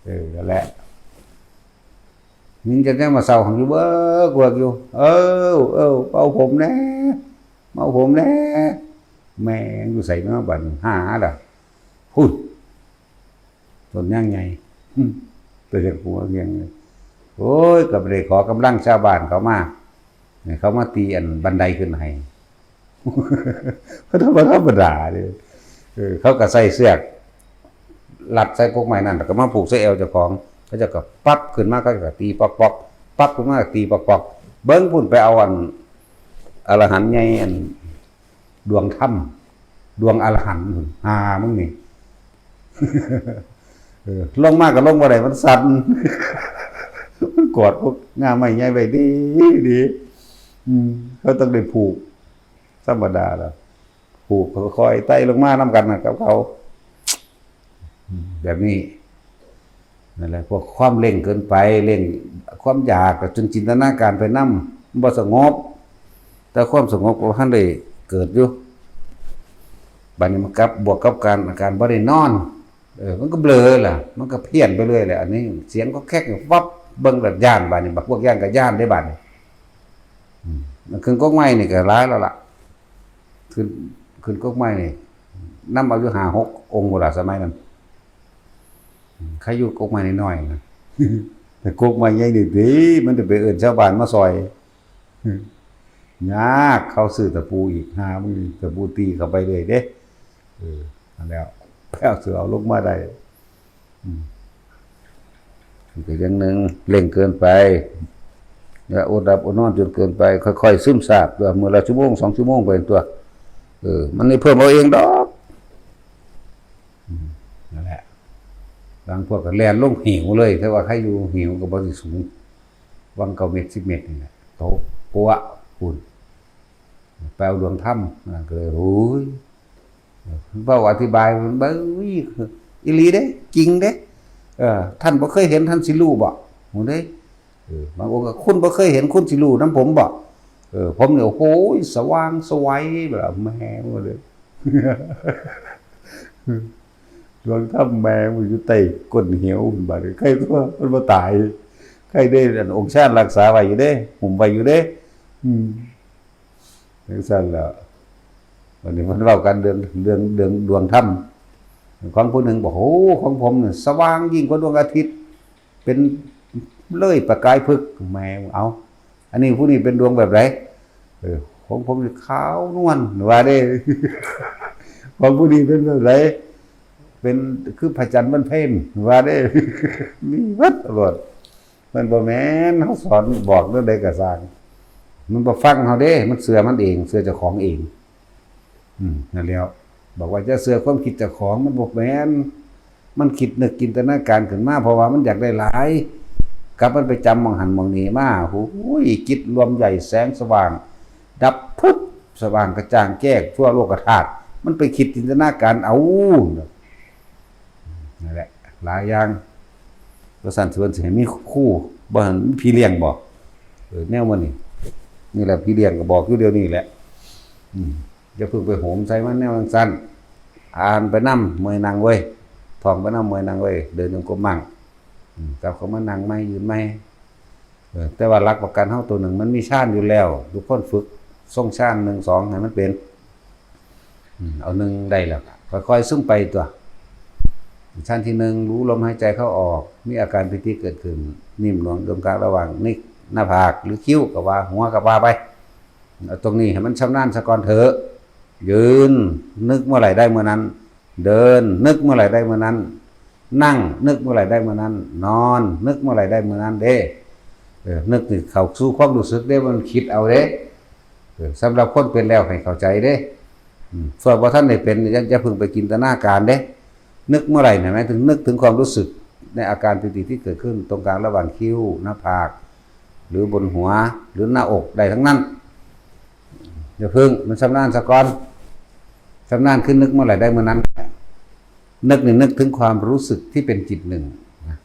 เออ นั่นแหละ ยินแต่แนวมาเศร้าของอยู่เบิกเบิกอยู่ เออ เออ เป่าผมแหน่ เป่าผมแหน่ แม่งอยู่ไสเนาะบัดนี้ หาล่ะ พุ้น ต้นยางใหญ่ อืม แต่ยังหัวเรียงเลย โอ้ย ก็บ่ได้ขอกำลังชาวบ้านเขามา ให้เขามาตีอันบันไดขึ้นให้ บ่ธรรมดาเด้ เออ เขาก็ใส่เสือก รัดใส่กกไม้นั่น แล้วก็มาผูกใส่แอวเจ้าของ เขาเจ้าก็ปั๊บขึ้นมา เขาก็ตีปอกๆ ปั๊บขึ้นมาก็ตีปอกๆ เบิ่งพุ้นไปเอาอัน อรหันต์ใหญ่อัน ดวงธรรม ดวงอรหันต์พุ้น หามึงนี่ เออ ลงมาก็ลงบ่ได้ มันสั่น มันกอดพวกง่าไม้ใหญ่ไว้ดีดี อืม เขาต้องได้ผูก ธรรมดาแล้ว ผูกค่อยๆไต่ลงมานำกันน่ะกับเขา อืม แบบนี้ นั่นแหละ พวกความเร่งเกินไป เร่งความอยากจนจินตนาการไปนำ มันบ่สงบ แต่ความสงบก็บ่ทันได้เกิดอยู่ บัดนี้มันกลับ บวกกับการ อาการบ่ได้นอน เออ มันก็เบลอล่ะ มันก็เพี้ยนไปเรื่อยแหละ อันนี้เสียงก็แคกวับ เบิ่งแล้วย้าน บัดนี้ บักพวกย้านก็ย้านเด้บัดนี้ อืม มันขึ้นกกไม้นี่ก็หลายแล้วล่ะ ขึ้น ขึ้นกกไม้นี่ นำเอาอยู่ห้าหกองค์พุ้นล่ะ สมัยนั้น อืม ใครอยู่กกไม้น้อยๆนะ แต่กกไม้ใหญ่นี่ติ มันจะไปเอิ้นชาวบ้านมาซอย ยาก เขาซื้อตะปูอีก หามึง ตะปูตีเข้าไปเลยเด้ เออ นั่นแหละ ไปเอาเสือเอาลงมาได้ อืม มันก็อย่างหนึ่ง เร่งเกินไป และอดหลับอดนอนจนเกินไป ค่อยๆ ซึมซาบ เพื่อมื้อละชั่วโมง สองชั่วโมงไปตัว เออ มันได้เพิ่มเอาเองดอก อืม นั่นแหละ บางพวกก็แล่นลงเหวเลย แต่ว่าใครอยู่เหวก็บ่สิสูง วังเก้าเมตร สิบเมตรนี่แหละ ตกกัวพุ้น ไปเอาดวงธรรม อ่า ก็เลย โอ้ย เว้าอธิบายมัน เบิ่ง อีหลีเด้ จริงเด้ เออ ท่านบ่เคยเห็น ท่านสิรู้บ่ หมู่เด้ เออ บางองค์ก็ คุณบ่เคยเห็น คุณสิรู้นำผมบ่ เออ ผมนี่ โอ้โห สว่างไสวแบบ แม่งเลย ดวงธรรมแม่งมันอยู่ใต้ก้นเหวพุ้น บัดนี้ ใครตัวมันบ่ตาย ใครได้อันองค์ชาญรักษาไว้อยู่เด้ หุ้มไว้อยู่เด้ อืม จั่งซั้นแหล้ว บัดนี้มันเว้ากันเรื่อง เรื่อง เรื่องดวงธรรม ของผู้หนึ่งบอก โอ้ ของผมนี่สว่างยิ่งกว่าดวงอาทิตย์ เป็นเลยประกายพฤกษ์ แหม เอา อันนี้ผู้นี้เป็นดวงแบบไหน เออ ของผมนี่ขาวนวล ว่าเด้ ของผู้นี้เป็นแบบไหน เป็นคือพระจันทร์วันเพ็ญ ว่าเด้ มีหมดโลด มันบ่แม่น เฮาสอนบอกเรื่องใดก็ซ่าง มันบ่ฟังเฮาเด้ มันเชื่อมันเอง เชื่อเจ้าของเอง อืม นั่นแหล้ว บอกว่าจะเชื่อความคิดเจ้าของ มันบ่แม่น มันคิดนึกจินตนาการขึ้นมา เพราะว่ามันอยากได้หลาย กลับมันไปจำหม่องหั้นหม่องนี้มา โอ้ย จิตรวมใหญ่แสงสว่าง ดับพุบ สว่างกระจ่างแจ้งทั่วโลกธาตุ มันไปคิดจินตนาการเอา นั่นแหละ หลายอย่าง ว่าซั่นสิ เพิ่นสิให้มีครู บ่หั่นมีพี่เลี้ยงบ่ เออ แนวมื้อนี้ นี่แหละพี่เลี้ยงก็บอกอยู่เดี๋ยวนี้แหละ อืม อย่าเพิ่งไปโหมใส่มันแนวจั่งซั้น อ่านไปนำ เมื่อยนั่งเว้ย ท่องไปนำ เมื่อยนั่งเว้ย เดินจงกรมมั่ง อืม กลับเข้ามานั่งใหม่ ยืนใหม่ เออ แต่ว่าหลักประกันเฮาตัวหนึ่ง มันมีฌานอยู่แล้ว ทุกคนฝึกทรงฌานหนึ่ง สอง ให้มันเป็น อืม เอาหนึ่งได้แล้ว ค่อยๆ ซึมไปตัว ฌานที่หนึ่ง รู้ลมหายใจเข้าออก มีอาการปีติเกิดขึ้น นิ่มนวลตรงกลางระหว่างนิก หน้าผาก หรือคิ้วก็ว่า หัวก็ว่าไป เอาตรงนี้ให้มันชำนาญซะก่อนเถอะ ยืน นึกเมื่อไหร่ได้เมื่อนั้น เดิน นึกเมื่อไหร่ได้เมื่อนั้น นั่ง นึกเมื่อไหร่ได้เมื่อนั้น นอน นึกเมื่อไหร่ได้เมื่อนั้นเด้ เออ นึกนี่เข้าสู่ความรู้สึกเด้ มันคิดเอาเด้ เออ สำหรับคนเป็นแล้วให้เข้าใจเด้ อืม ส่วนบ่ทันได้เป็น อย่า อย่าเพิ่งไปจินตนาการเด้ นึกเมื่อไหร่เนี่ย หมายถึงนึกถึงความรู้สึกในอาการปีติที่เกิดขึ้นตรงกลางระหว่างคิ้ว หน้าผาก หรือบนหัว หรือหน้าอก ได้ทั้งนั้น อย่าเพิ่ง มันชำนาญซะก่อน ชำนาญขึ้น นึกเมื่อไหร่ได้เมื่อนั้น นึกนี่นึกถึงความรู้สึกที่เป็นจิตหนึ่งนะ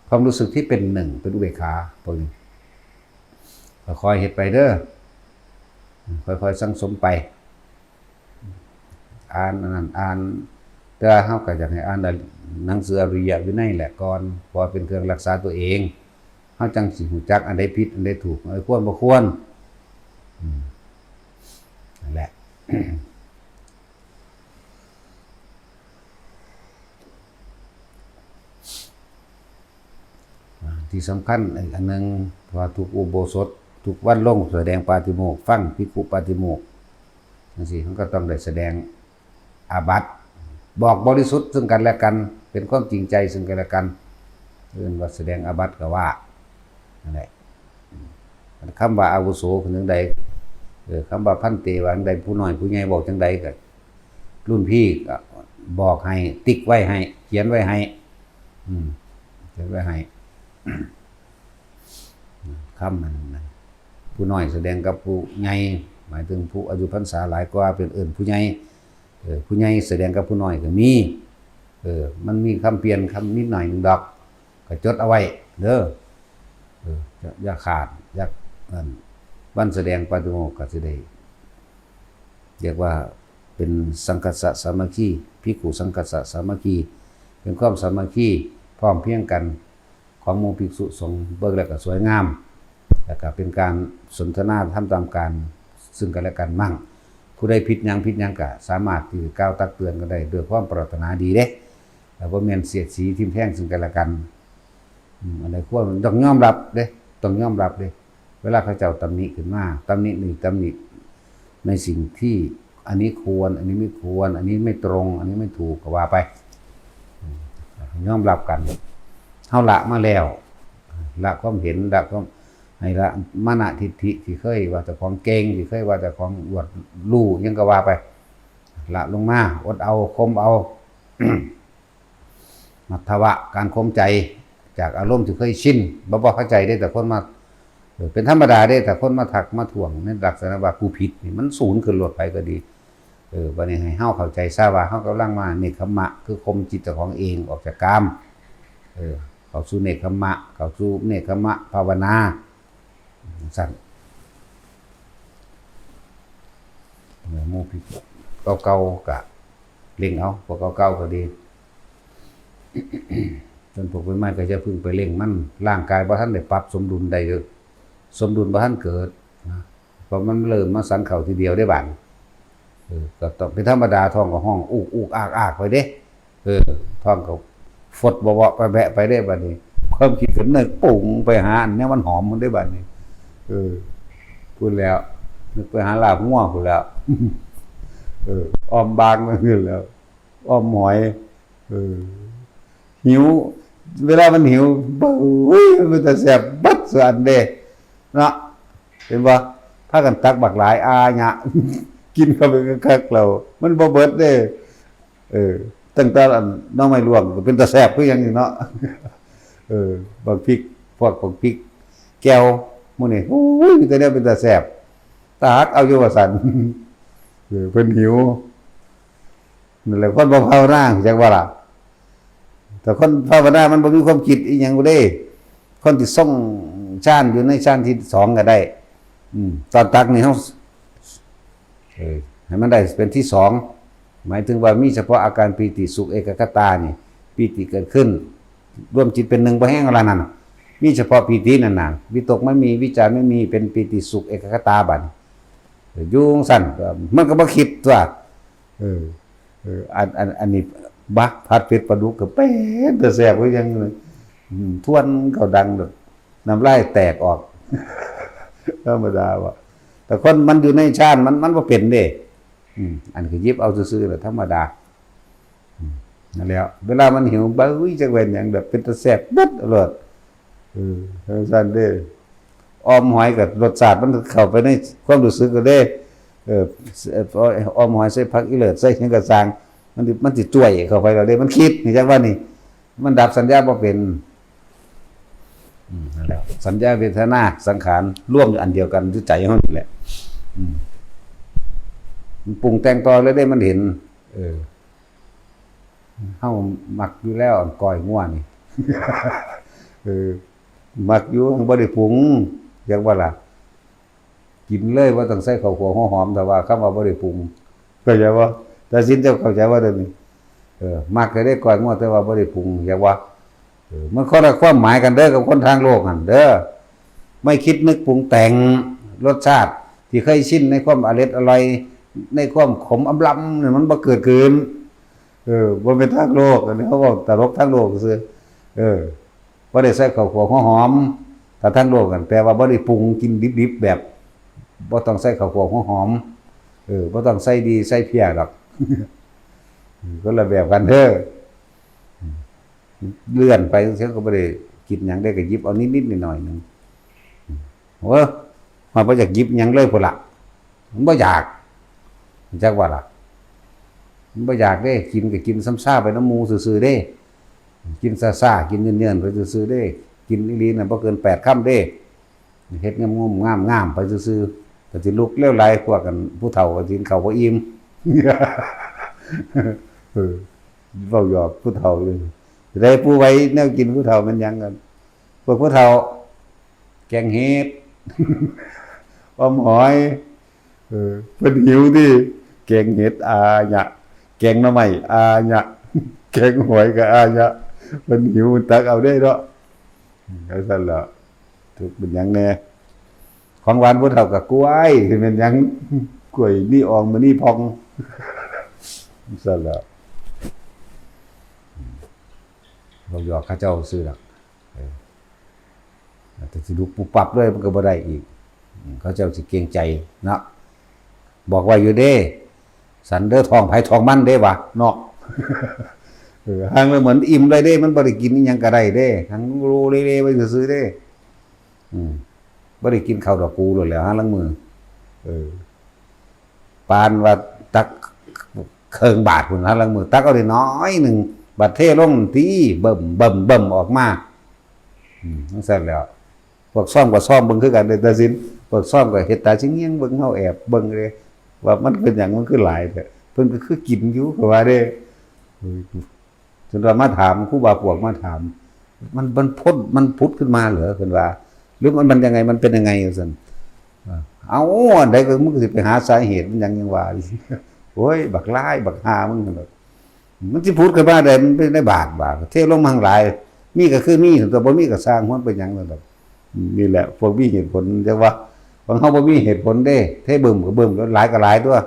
ความรู้สึกที่เป็นหนึ่ง เป็นอุเบกขา พวกนี้ ค่อยๆเฮ็ดไปเด้อ ค่อยๆสั่งสมไป อ่านอันนั้นอ่าน แต่ว่าเฮาก็อยากให้อ่านหนังสืออริยวินัยแหละก่อน เพราะว่าเป็นเครื่องรักษาตัวเอง เฮาจั่งสิรู้จักอันใดผิด อันใดถูก อันใดควรบ่ควร อืม นั่นแหละ อ่า ที่สำคัญอีกอันหนึ่ง ว่าทุกอุโบสถ ทุกวันลงแสดงปาฏิโมกข์ ฟังภิกขุปาฏิโมกข์ จั่งซี้ มันก็ต้องได้แสดงอาบัติ บอกบริสุทธิ์ซึ่งกันและกัน เป็นความจริงใจซึ่งกันและกัน เอิ้นว่าแสดงอาบัติก็ว่า นั่นแหละ คำว่าอาวุโสคือจั่งใด เออ คำว่าพันเตว่าจั่งใด ผู้น้อยผู้ใหญ่บอกจั่งใดก็ รุ่นพี่ก็บอกให้ ติ๊กไว้ให้ เขียนไว้ให้ อืม เขียนไว้ให้ คำมันนะ ผู้น้อยแสดงกับผู้ใหญ่ หมายถึงผู้อายุพรรษาหลายกว่า เป็นเอิ้นผู้ใหญ่ เออ ผู้ใหญ่แสดงกับผู้น้อยก็มี เออ มันมีคำเปลี่ยนคำนิดหน่อยหนึ่งดอก ก็จดเอาไว้เด้อ เออ อย่า อย่าขาด อย่า นั่น วันแสดงปาฏิโมกข์ก็สิได้ เรียกว่าเป็นสังคัสสะสามัคคี ภิกขุสังคัสสะสามัคคี เป็นความสามัคคีพร้อมเพรียงกันของหมู่ภิกษุสงฆ์ เบิ่งแล้วก็สวยงาม แล้วก็เป็นการสนทนาธรรมตามการซึ่งกันและกันมั่ง ผู้ใดผิดหยังผิดหยังก็สามารถที่จะกล่าวตักเตือนกันได้ด้วยความปรารถนาดีเด้ แต่บ่แม่นเสียดสีทิ่มแทงซึ่งกันและกัน อืม อันใดควรต้องยอมรับเด้ ต้องยอมรับเด้ เวลาเขาเจ้าตำหนิขึ้นมา ตำหนินี่ตำหนิในสิ่งที่อันนี้ควร อันนี้ไม่ควร อันนี้ไม่ตรง อันนี้ไม่ถูกก็ว่าไป อืม ยอมรับกัน เฮาละมาแล้ว ละความเห็น ละความ ให้ละมานะทิฏฐิที่เคยว่าเจ้าของเก่ง ที่เคยว่าเจ้าของอวดรู้ หยังก็ว่าไป ละลงมา อดเอา ข่มเอา มัทธะวะ การข่มใจ จากอารมณ์ที่เคยชิน บ่ บ่เข้าใจเด้ แต่คนมา เออ เป็นธรรมดาเด้ แต่คนมาทักมาท้วงในลักษณะว่ากูผิดนี่ มันสูญขึ้นโลด ไผก็ดี เออ บัดนี้ให้เฮาเข้าใจซะว่าเฮากำลังมาเนกขัมมะ คือข่มจิตเจ้าของเองออกจากกาม เออ เข้าสู่เนกขัมมะ เข้าสู่เนกขัมมะภาวนา ซั่น หมู่พี่เก่าๆ กะเร่งเอา พวกเก่าๆ ก็ดี จนพวกใหม่ๆ ก็อย่าเพิ่งไปเร่งมัน ร่างกายบ่ทันได้ปรับสมดุลได้เด้อ สมดุลบ่ทันเกิดนะ เพราะมันเริ่มมาสันเข้าทีเดียวได้บาดนี้ เออ ก็ต้องเป็นธรรมดา ท้องก็ฮ้อง อุกอุกอากอากไปเด้ เออ ท้องก็ฟดบ่เบาะไปแบะไปได้บาดนี้ ความคิดก็นึกปรุงไปหาอันเนี้ยมันหอมมันได้บาดนี้ เออ พูดแล้ว นึกไปหาลาบงัวพู้นแล้ว เออ อ้อมบางนั่นคือแล้ว อ้อมหอย เออ หิว เวลามันหิว เบ้ย มันเป็นตาแซ่บเบิดสุอันเด้ เนาะ เห็นบ่ พากันตักบักหลาย อาหยะ กินเข้าไปคักๆ แล้ว มันบ่เบิดเด้ เออ ตั้งแต่อันหน่อไม้ลวกก็เป็นตาแซ่บคือหยังนี่เนาะ เออ บักพริก พวกบักพริกแก้วหมู่นี้ โอ้ย มีแต่แนวเป็นตาแซ่บ ตาหักเอาอยู่ว่าซั่น เออ เพิ่นหิว นั่นแหละ คนบ่ภาวนา จักว่าล่ะ แต่คนภาวนามันบ่มีความคิดอีหยังเด้ คนที่ทรงฌานอยู่ในฌานที่สองก็ได้ อืม ตอนตักนี่เฮา เออ ให้มันได้เป็นที่สอง หมายถึงว่ามีเฉพาะอาการปีติสุขเอกัคคตานี่ ปีติเกิดขึ้น รวมจิตเป็นหนึ่งบ่แห้งเอาละนั่นน่ะ มีเฉพาะปีตินั่นน่ะ วิตกไม่มี วิจารไม่มี เป็นปีติสุขเอกัคคตาบัดนี้ เออ อยู่จั่งซั่น มันก็บ่คิดตั๊ว เออ เออ อัน อัน อันนี้ บักผัดเผ็ดปลาดุกก็เป็นตาแซ่บคือหยังเลย อืม ทวนเข้าดังแบบน้ำลายแตกออก ธรรมดาว่ะ แต่คนมันอยู่ในฌานมัน มันบ่เป็นเด้ อืม อันคือหยิบเอาซื่อๆแหละ ธรรมดา อืม นั่นแหละ เวลามันหิว เบ้ย จักแม่นหยัง แบบเป็นตาแซ่บเบิดโลด เออ จั่งซั่นเด้ ออมหอยกับรสชาติมันเข้าไปในความรู้สึกก็เด้ เออ ออมหอยใส่ผักอีเลิศ ใส่หยังก็ซ่าง มันสิ มันสิจ้วยเข้าไปแล้วเด้ มันคิด นี่จักว่านี่ มันดับสัญญาบ่เป็น อืม นั่นแหละ สัญญา เวทนา สังขาร รวมอยู่อันเดียวกัน อยู่ใจเฮานี่แหละ อืม มันปรุงแต่งต่อเลยเด้ มันเห็น เออ เฮามักอยู่แล้ว อันก้อยงัวนี่ เออ มักอยู่ บ่ได้ปรุง จักว่าล่ะ กินเลย บ่ต้องใส่ข้าวคั่วหัวหอม ถ้าว่าคำว่าบ่ได้ปรุง เข้าใจบ่? ตาสินเจ้าเข้าใจบ่เดี๋ยวนี้? เออ มักก็ได้ก้อยงัว แต่ว่าบ่ได้ปรุง อยากว่า เออ มันคนละความหมายกันเด้อ กับคนทางโลกหั่นเด้อ ไม่คิดนึกปรุงแต่ง รสชาติที่เคยชินในความอร็ดอร่อย ในความขมอำลำเนี่ย มันบ่เกิดขึ้น เออ บ่เป็นทางโลก อันนี้เขาบอกตลกทางโลกซื่อ เออ บ่ได้ใส่ข้าวคั่วหัวหอม ถ้าทางโลกกัน แปลว่าบ่ได้ปรุง กินดิบๆ แบบ บ่ต้องใส่ข้าวคั่วหัวหอม เออ บ่ต้องใส่ดีใส่เพี้ยดอก คนละแบบกันเด้อ เลื่อนไปจั่งซี้ก็บ่ได้กินหยังได้ ก็หยิบเอานิดๆ หน่อยๆ หนึ่ง โอ้ย มันบ่อยากหยิบหยังเลยพุ้นละ มันบ่อยาก จักว่าล่ะ มันบ่อยากเด้ กินก็กินซ้ำซาไปนำหมู่ซื่อๆ เด้ กินซ่าๆ กินเยินๆ ไปซื่อๆ เด้ กินอีหลีน่ะบ่เกินแปดคำเด้ เฮ็ดงามๆ งามๆ ไปซื่อๆ ก็สิลุกเร็วหลาย พวกกันผู้เฒ่าก็สิกินข้าวบ่อิ่ม เออ เว้าหยอกผู้เฒ่าอยู่ สิได้ผู้ไว้แนวกินผู้เฒ่าแม่นหยังกัน พวกผู้เฒ่า แกงเห็ด ออมหอย เออ เพิ่นหิวติ แกงเห็ดอาญะ แกงหน่อไม้อาญะ แกงหอยก็อาญะ เพิ่นหิวตักเอาเด้เนาะ อืม จั่งซั้นล่ะ ทุกข์เป็นหยังแน่ ของหวานผู้เฒ่าก็กล้วย สิเป็นหยัง กล้วยมีอ่องมะนีผ่อง จั่งซั้นล่ะ เว้าหยอกเขาเจ้าซื่อดอก เออ แต่สิลุกปุ๊บปั๊บเลยมันก็บ่ได้อีก อืม เขาเจ้าสิเกรงใจเนาะ บอกไว้อยู่เด้ สันเด้อ ท้องไผท้องมันเด้วะเนาะ เออ ห่างเลยเหมือนอิ่มเลยเด้ มันบ่ได้กินอิหยังก็ได้เด้ ห่างโลเลเลไว้ซื่อๆ เด้ อืม บ่ได้กินข้าวดอกกูโลดแหล้ว ห่างลางมื้อ เออ ปานว่าตักเครื่องบาตรพุ้น ห่างลางมื้อ ตักเอาได้น้อยหนึ่ง บัดเทลงตี้ เบิ่ม เบิ่ม เบิ่มออกมา อืม จั่งซั้นแหล้ว พวกซ่อมก็ซ่อมเบิ่งคือกันเด้ ตาสิน พวกซ่อมก็เฮ็ดตาสิเงี่ยงเบิ่ง เฮาแอบเบิ่งเด้ ว่ามันเป็นหยังมันคือหลายแท้ เพิ่นก็คือกินอยู่ ก็ว่าเด้ เออ จนว่ามาถาม ครูบาพวกมาถาม มัน มันพ่น มันผุดขึ้นมาเหรอ เพิ่นว่า หรือมัน มันยังไง มันเป็นยังไง ว่าซั่น เอ้า อันใดก็มึงก็สิไปหาสาเหตุมันหยัง ยังว่า โอ้ย บักร้าย บักห่ามึง มันสิผุดขึ้นมาได้ มันเป็นในบาท บาท เทลงมาหั่งหลาย มีก็คือมี แต่บ่มีก็ซ่าง มันเป็นหยัง ซั่นดอก นี่แหละ พวกมีเหตุผล จั่งว่า ของเฮาบ่มีเหตุผลเด้ เทบึ้มก็บึ้ม หลายก็หลายตั๊ว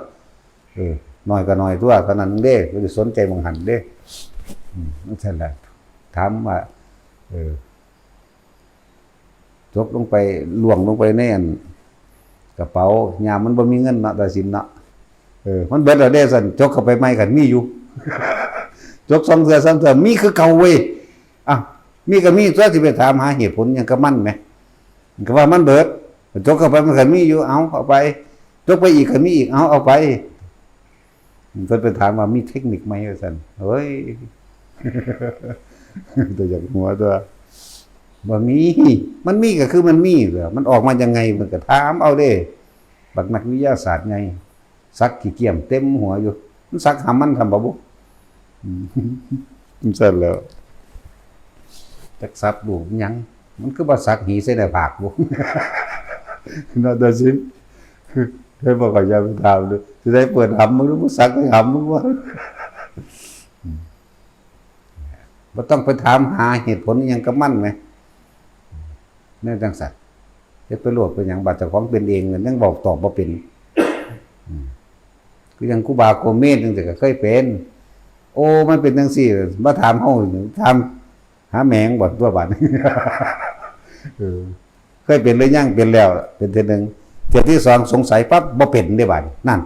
เออ น้อยก็น้อยตั๊ว เท่านั้นเด้ บ่ได้สนใจหม่องหั่นเด้ อืม จั่งซั้นล่ะ ถามว่า เออ ตกลงไป ล่วงลงไปในอันกระเป๋า ยามมันบ่มีเงินเนาะ ตาสินเนาะ เออ มันเบิดแล้วเด้ ซั่น จกเข้าไปใหม่ คันมีอยู่ จกสองเทื่อสามเทื่อ มีคือเก่าเว้ย อ้าว มีก็มีตั๊ว สิไปถามหาเหตุผลหยังกับมันแหม ก็ว่ามันเบิด จกเข้าไปมันก็มีอยู่ เอา เอาไป จกไปอีกก็มีอีก เอา เอาไป เพิ่นไปถามว่ามีเทคนิคไหม ว่าซั่น เฮ้ย แต่อยากหัวตั๊ว บ่มี มันมีก็คือมันมีแหละ มันออกมายังไง มันก็ถามเอาเด้ บักนักวิทยาศาสตร์ไง สักขี้เกียจเต็มหัวอยู่ มันสักหามันทำบ่บุ อืม จั่งซั้นแหล้ว จักสักรูปหยัง มันคือบ่สักหีใส่หน้าผากบุ เนาะ ตาสิน เฮ้ย บ่เข้าใจ ไปถามดู สิได้เปิดหำมึงหรือบ่สักไปหำมึงวะ อืม บ่ต้องไปถามหาเหตุผลอิหยังกับมันแหม แนวจั่งซั้น เฮ็ดไปโลด เป็นหยัง บาดเจ้าของเป็นเองยังเว้าตอบบ่เป็น อืม คือจั่งครูบาโกเมสจั่งซี้ก็เคยเป็น โอ้ มันเป็นจั่งซี้ มาถามเฮา ถามหาแหมงบ่ตั๊วบาด เออ เคยเป็นหรือยัง เป็นแล้ว เป็นเทื่อหนึ่ง เทื่อที่สองสงสัยปั๊บ บ่เป็นเด้บาด นั่น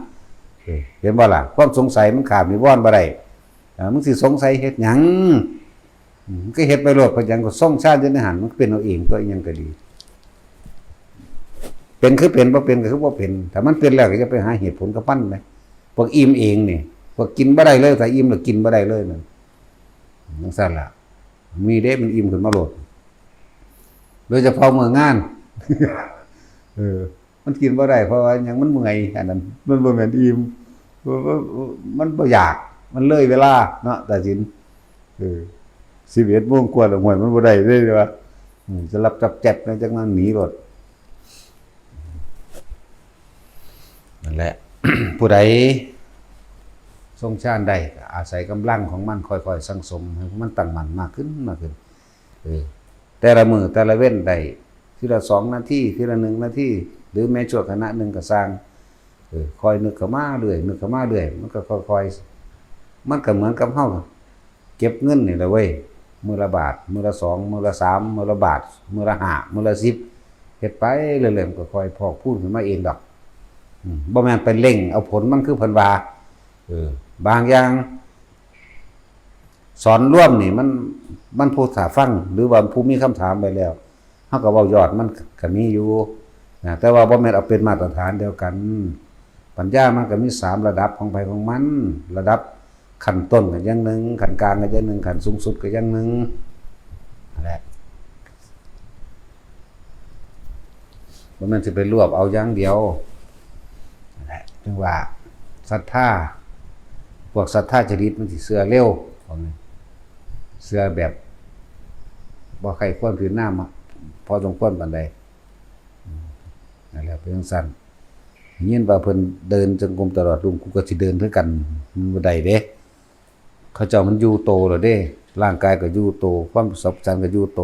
เออ เห็นบ่ล่ะ ความสงสัยมันข้ามนิวรณ์บ่ได้ อ่า มึงสิสงสัยเฮ็ดหยัง อืม ก็เฮ็ดไปโลด เพราะหยังก็ทรงฌานอยู่ในหั่น มันเป็นเอาเองตั๊ว อิหยังก็ดี เป็นคือเป็น บ่เป็นก็คือบ่เป็น ถ้ามันเป็นแล้วก็อย่าไปหาเหตุผลกับมันนะ พวกอิ่มเองนี่ พวกกินบ่ได้เลย ถ้าอิ่มแล้วกินบ่ได้เลยนั่น จั่งซั้นล่ะ มีเด้ มันอิ่มขึ้นมาโลด โดยเฉพาะมื้องาน เออ มันกินบ่ได้ เพราะว่าหยัง มันเมื่อย อันนั้น มันบ่แม่นอิ่ม มันบ่อยาก มันเลยเวลาเนาะ ตาสิน เออ สิบเอ็ดโมงกว่าแล้ว ห้วย มันบ่ได้เลยว่า อืม จะหลับจับแจ็บนะ จักนั้นหนีโลด นั่นแหละ ผู้ใดทรงฌานได้ก็อาศัยกำลังของมันค่อยๆสั่งสมให้มันตั้งมั่นมากขึ้นมากขึ้น เออ แต่ละมื้อแต่ละเว็นได้ ทีละสองนาที ทีละหนึ่งนาที หรือแม้ชั่วขณะหนึ่งก็ซ่าง เออ ค่อยนึกเข้ามาเรื่อย นึกเข้ามาเรื่อย มันก็ค่อยๆ มันก็เหมือนกับเฮาเก็บเงินนี่แหละเว้ย มื้อละบาท มื้อละสอง มื้อละสาม มื้อละบาท มื้อละห้า มื้อละสิบ เฮ็ดไปเรื่อยๆ มันก็ค่อยพอกพูนขึ้นมาเองดอก อืม บ่แม่นไปเร่งเอาผลมันคือเพิ่นว่า เออ บางอย่าง สอนรวมนี่มัน มันผู้ถ้าฟัง หรือว่าผู้มีคำถามไปแล้ว เฮาก็เว้ายอดมันก็มีอยู่นะ แต่ว่าบ่แม่นเอาเป็นมาตรฐานเดียวกัน ปัญญามันก็มีสามระดับของไผของมัน ระดับขั้นต้นก็อย่างหนึ่ง ขั้นกลางก็อย่างหนึ่ง ขั้นสูงสุดก็อย่างหนึ่ง นั่นแหละ บ่แม่นสิไปรวบเอาอย่างเดียว นั่นแหละ จึงว่าศรัทธา พวกศรัทธาจริตมันสิเชื่อเร็ว พวกนี้ เชื่อแบบบ่ใคร่ควรถือน้ำอะ พอสมควรปานใด อืม นั่นแหละ เป็นจั่งซั้น ยินว่าเพิ่นเดินจงกรมตลอดรุ่ง กูก็สิเดินคือกัน มันบ่ได้เด้ เขาเจ้ามันอยู่โตแล้วเด้ ร่างกายก็อยู่โต ความสับสันก็อยู่โต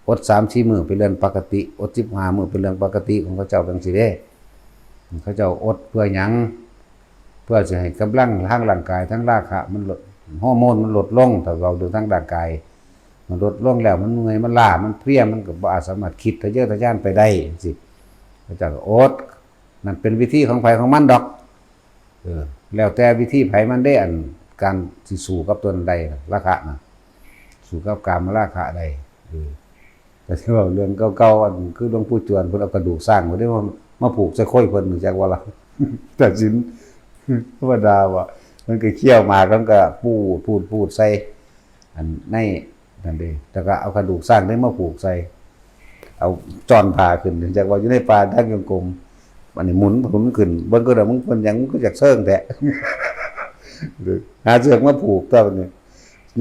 อดสามสี่มื้อเป็นเรื่องปกติ อดสิบห้ามื้อเป็นเรื่องปกติของเขาเจ้าจั่งซี้เด้ เขาเจ้าอดเพื่อหยัง เพื่อสิให้กำลังทางร่างกาย ทั้งราคะมันลด ฮอร์โมนมันลดลง ถ้าเว้าเรื่องทางร่างกาย มันลดลงแล้ว มันเมื่อย มันล้า มันเพลีย มันก็บ่อาจสามารถคิดทะเยอทะยานไปได้จั่งซี้ เขาเจ้าก็อด นั่นเป็นวิธีของไผของมันดอก เออ แล้วแต่วิธีไผมันเด้ อันการสิสู้กับตัวนั้นได้นะ ราคะนะ สู้กับกามราคะได้ เออ แต่ที่เว้าเรื่องเก่าๆ อันคือหลวงปู่จวนเพิ่นเอากระดูกช้างเพิ่นได้มา มาผูกใส่โคยเพิ่น รู้จักบ่ล่ะ ตัดสิน ธรรมดาบ่ มันก็เคี่ยวหมาก มันก็ปูด ปูด ปูดใส่ อันในนั่นเด้ แล้วก็เอากระดูกช้างได้มาผูกใส่ เอาจ้อนผ้าขึ้น รู้จักว่าอยู่ในป่าทางจงกรม อันนี้หมุน หมุนขึ้น เบิ่งก็ได้ มึงเพิ่นหยัง มึงก็อยากเซิงแท้ หาเชือกมาผูกตัวนี้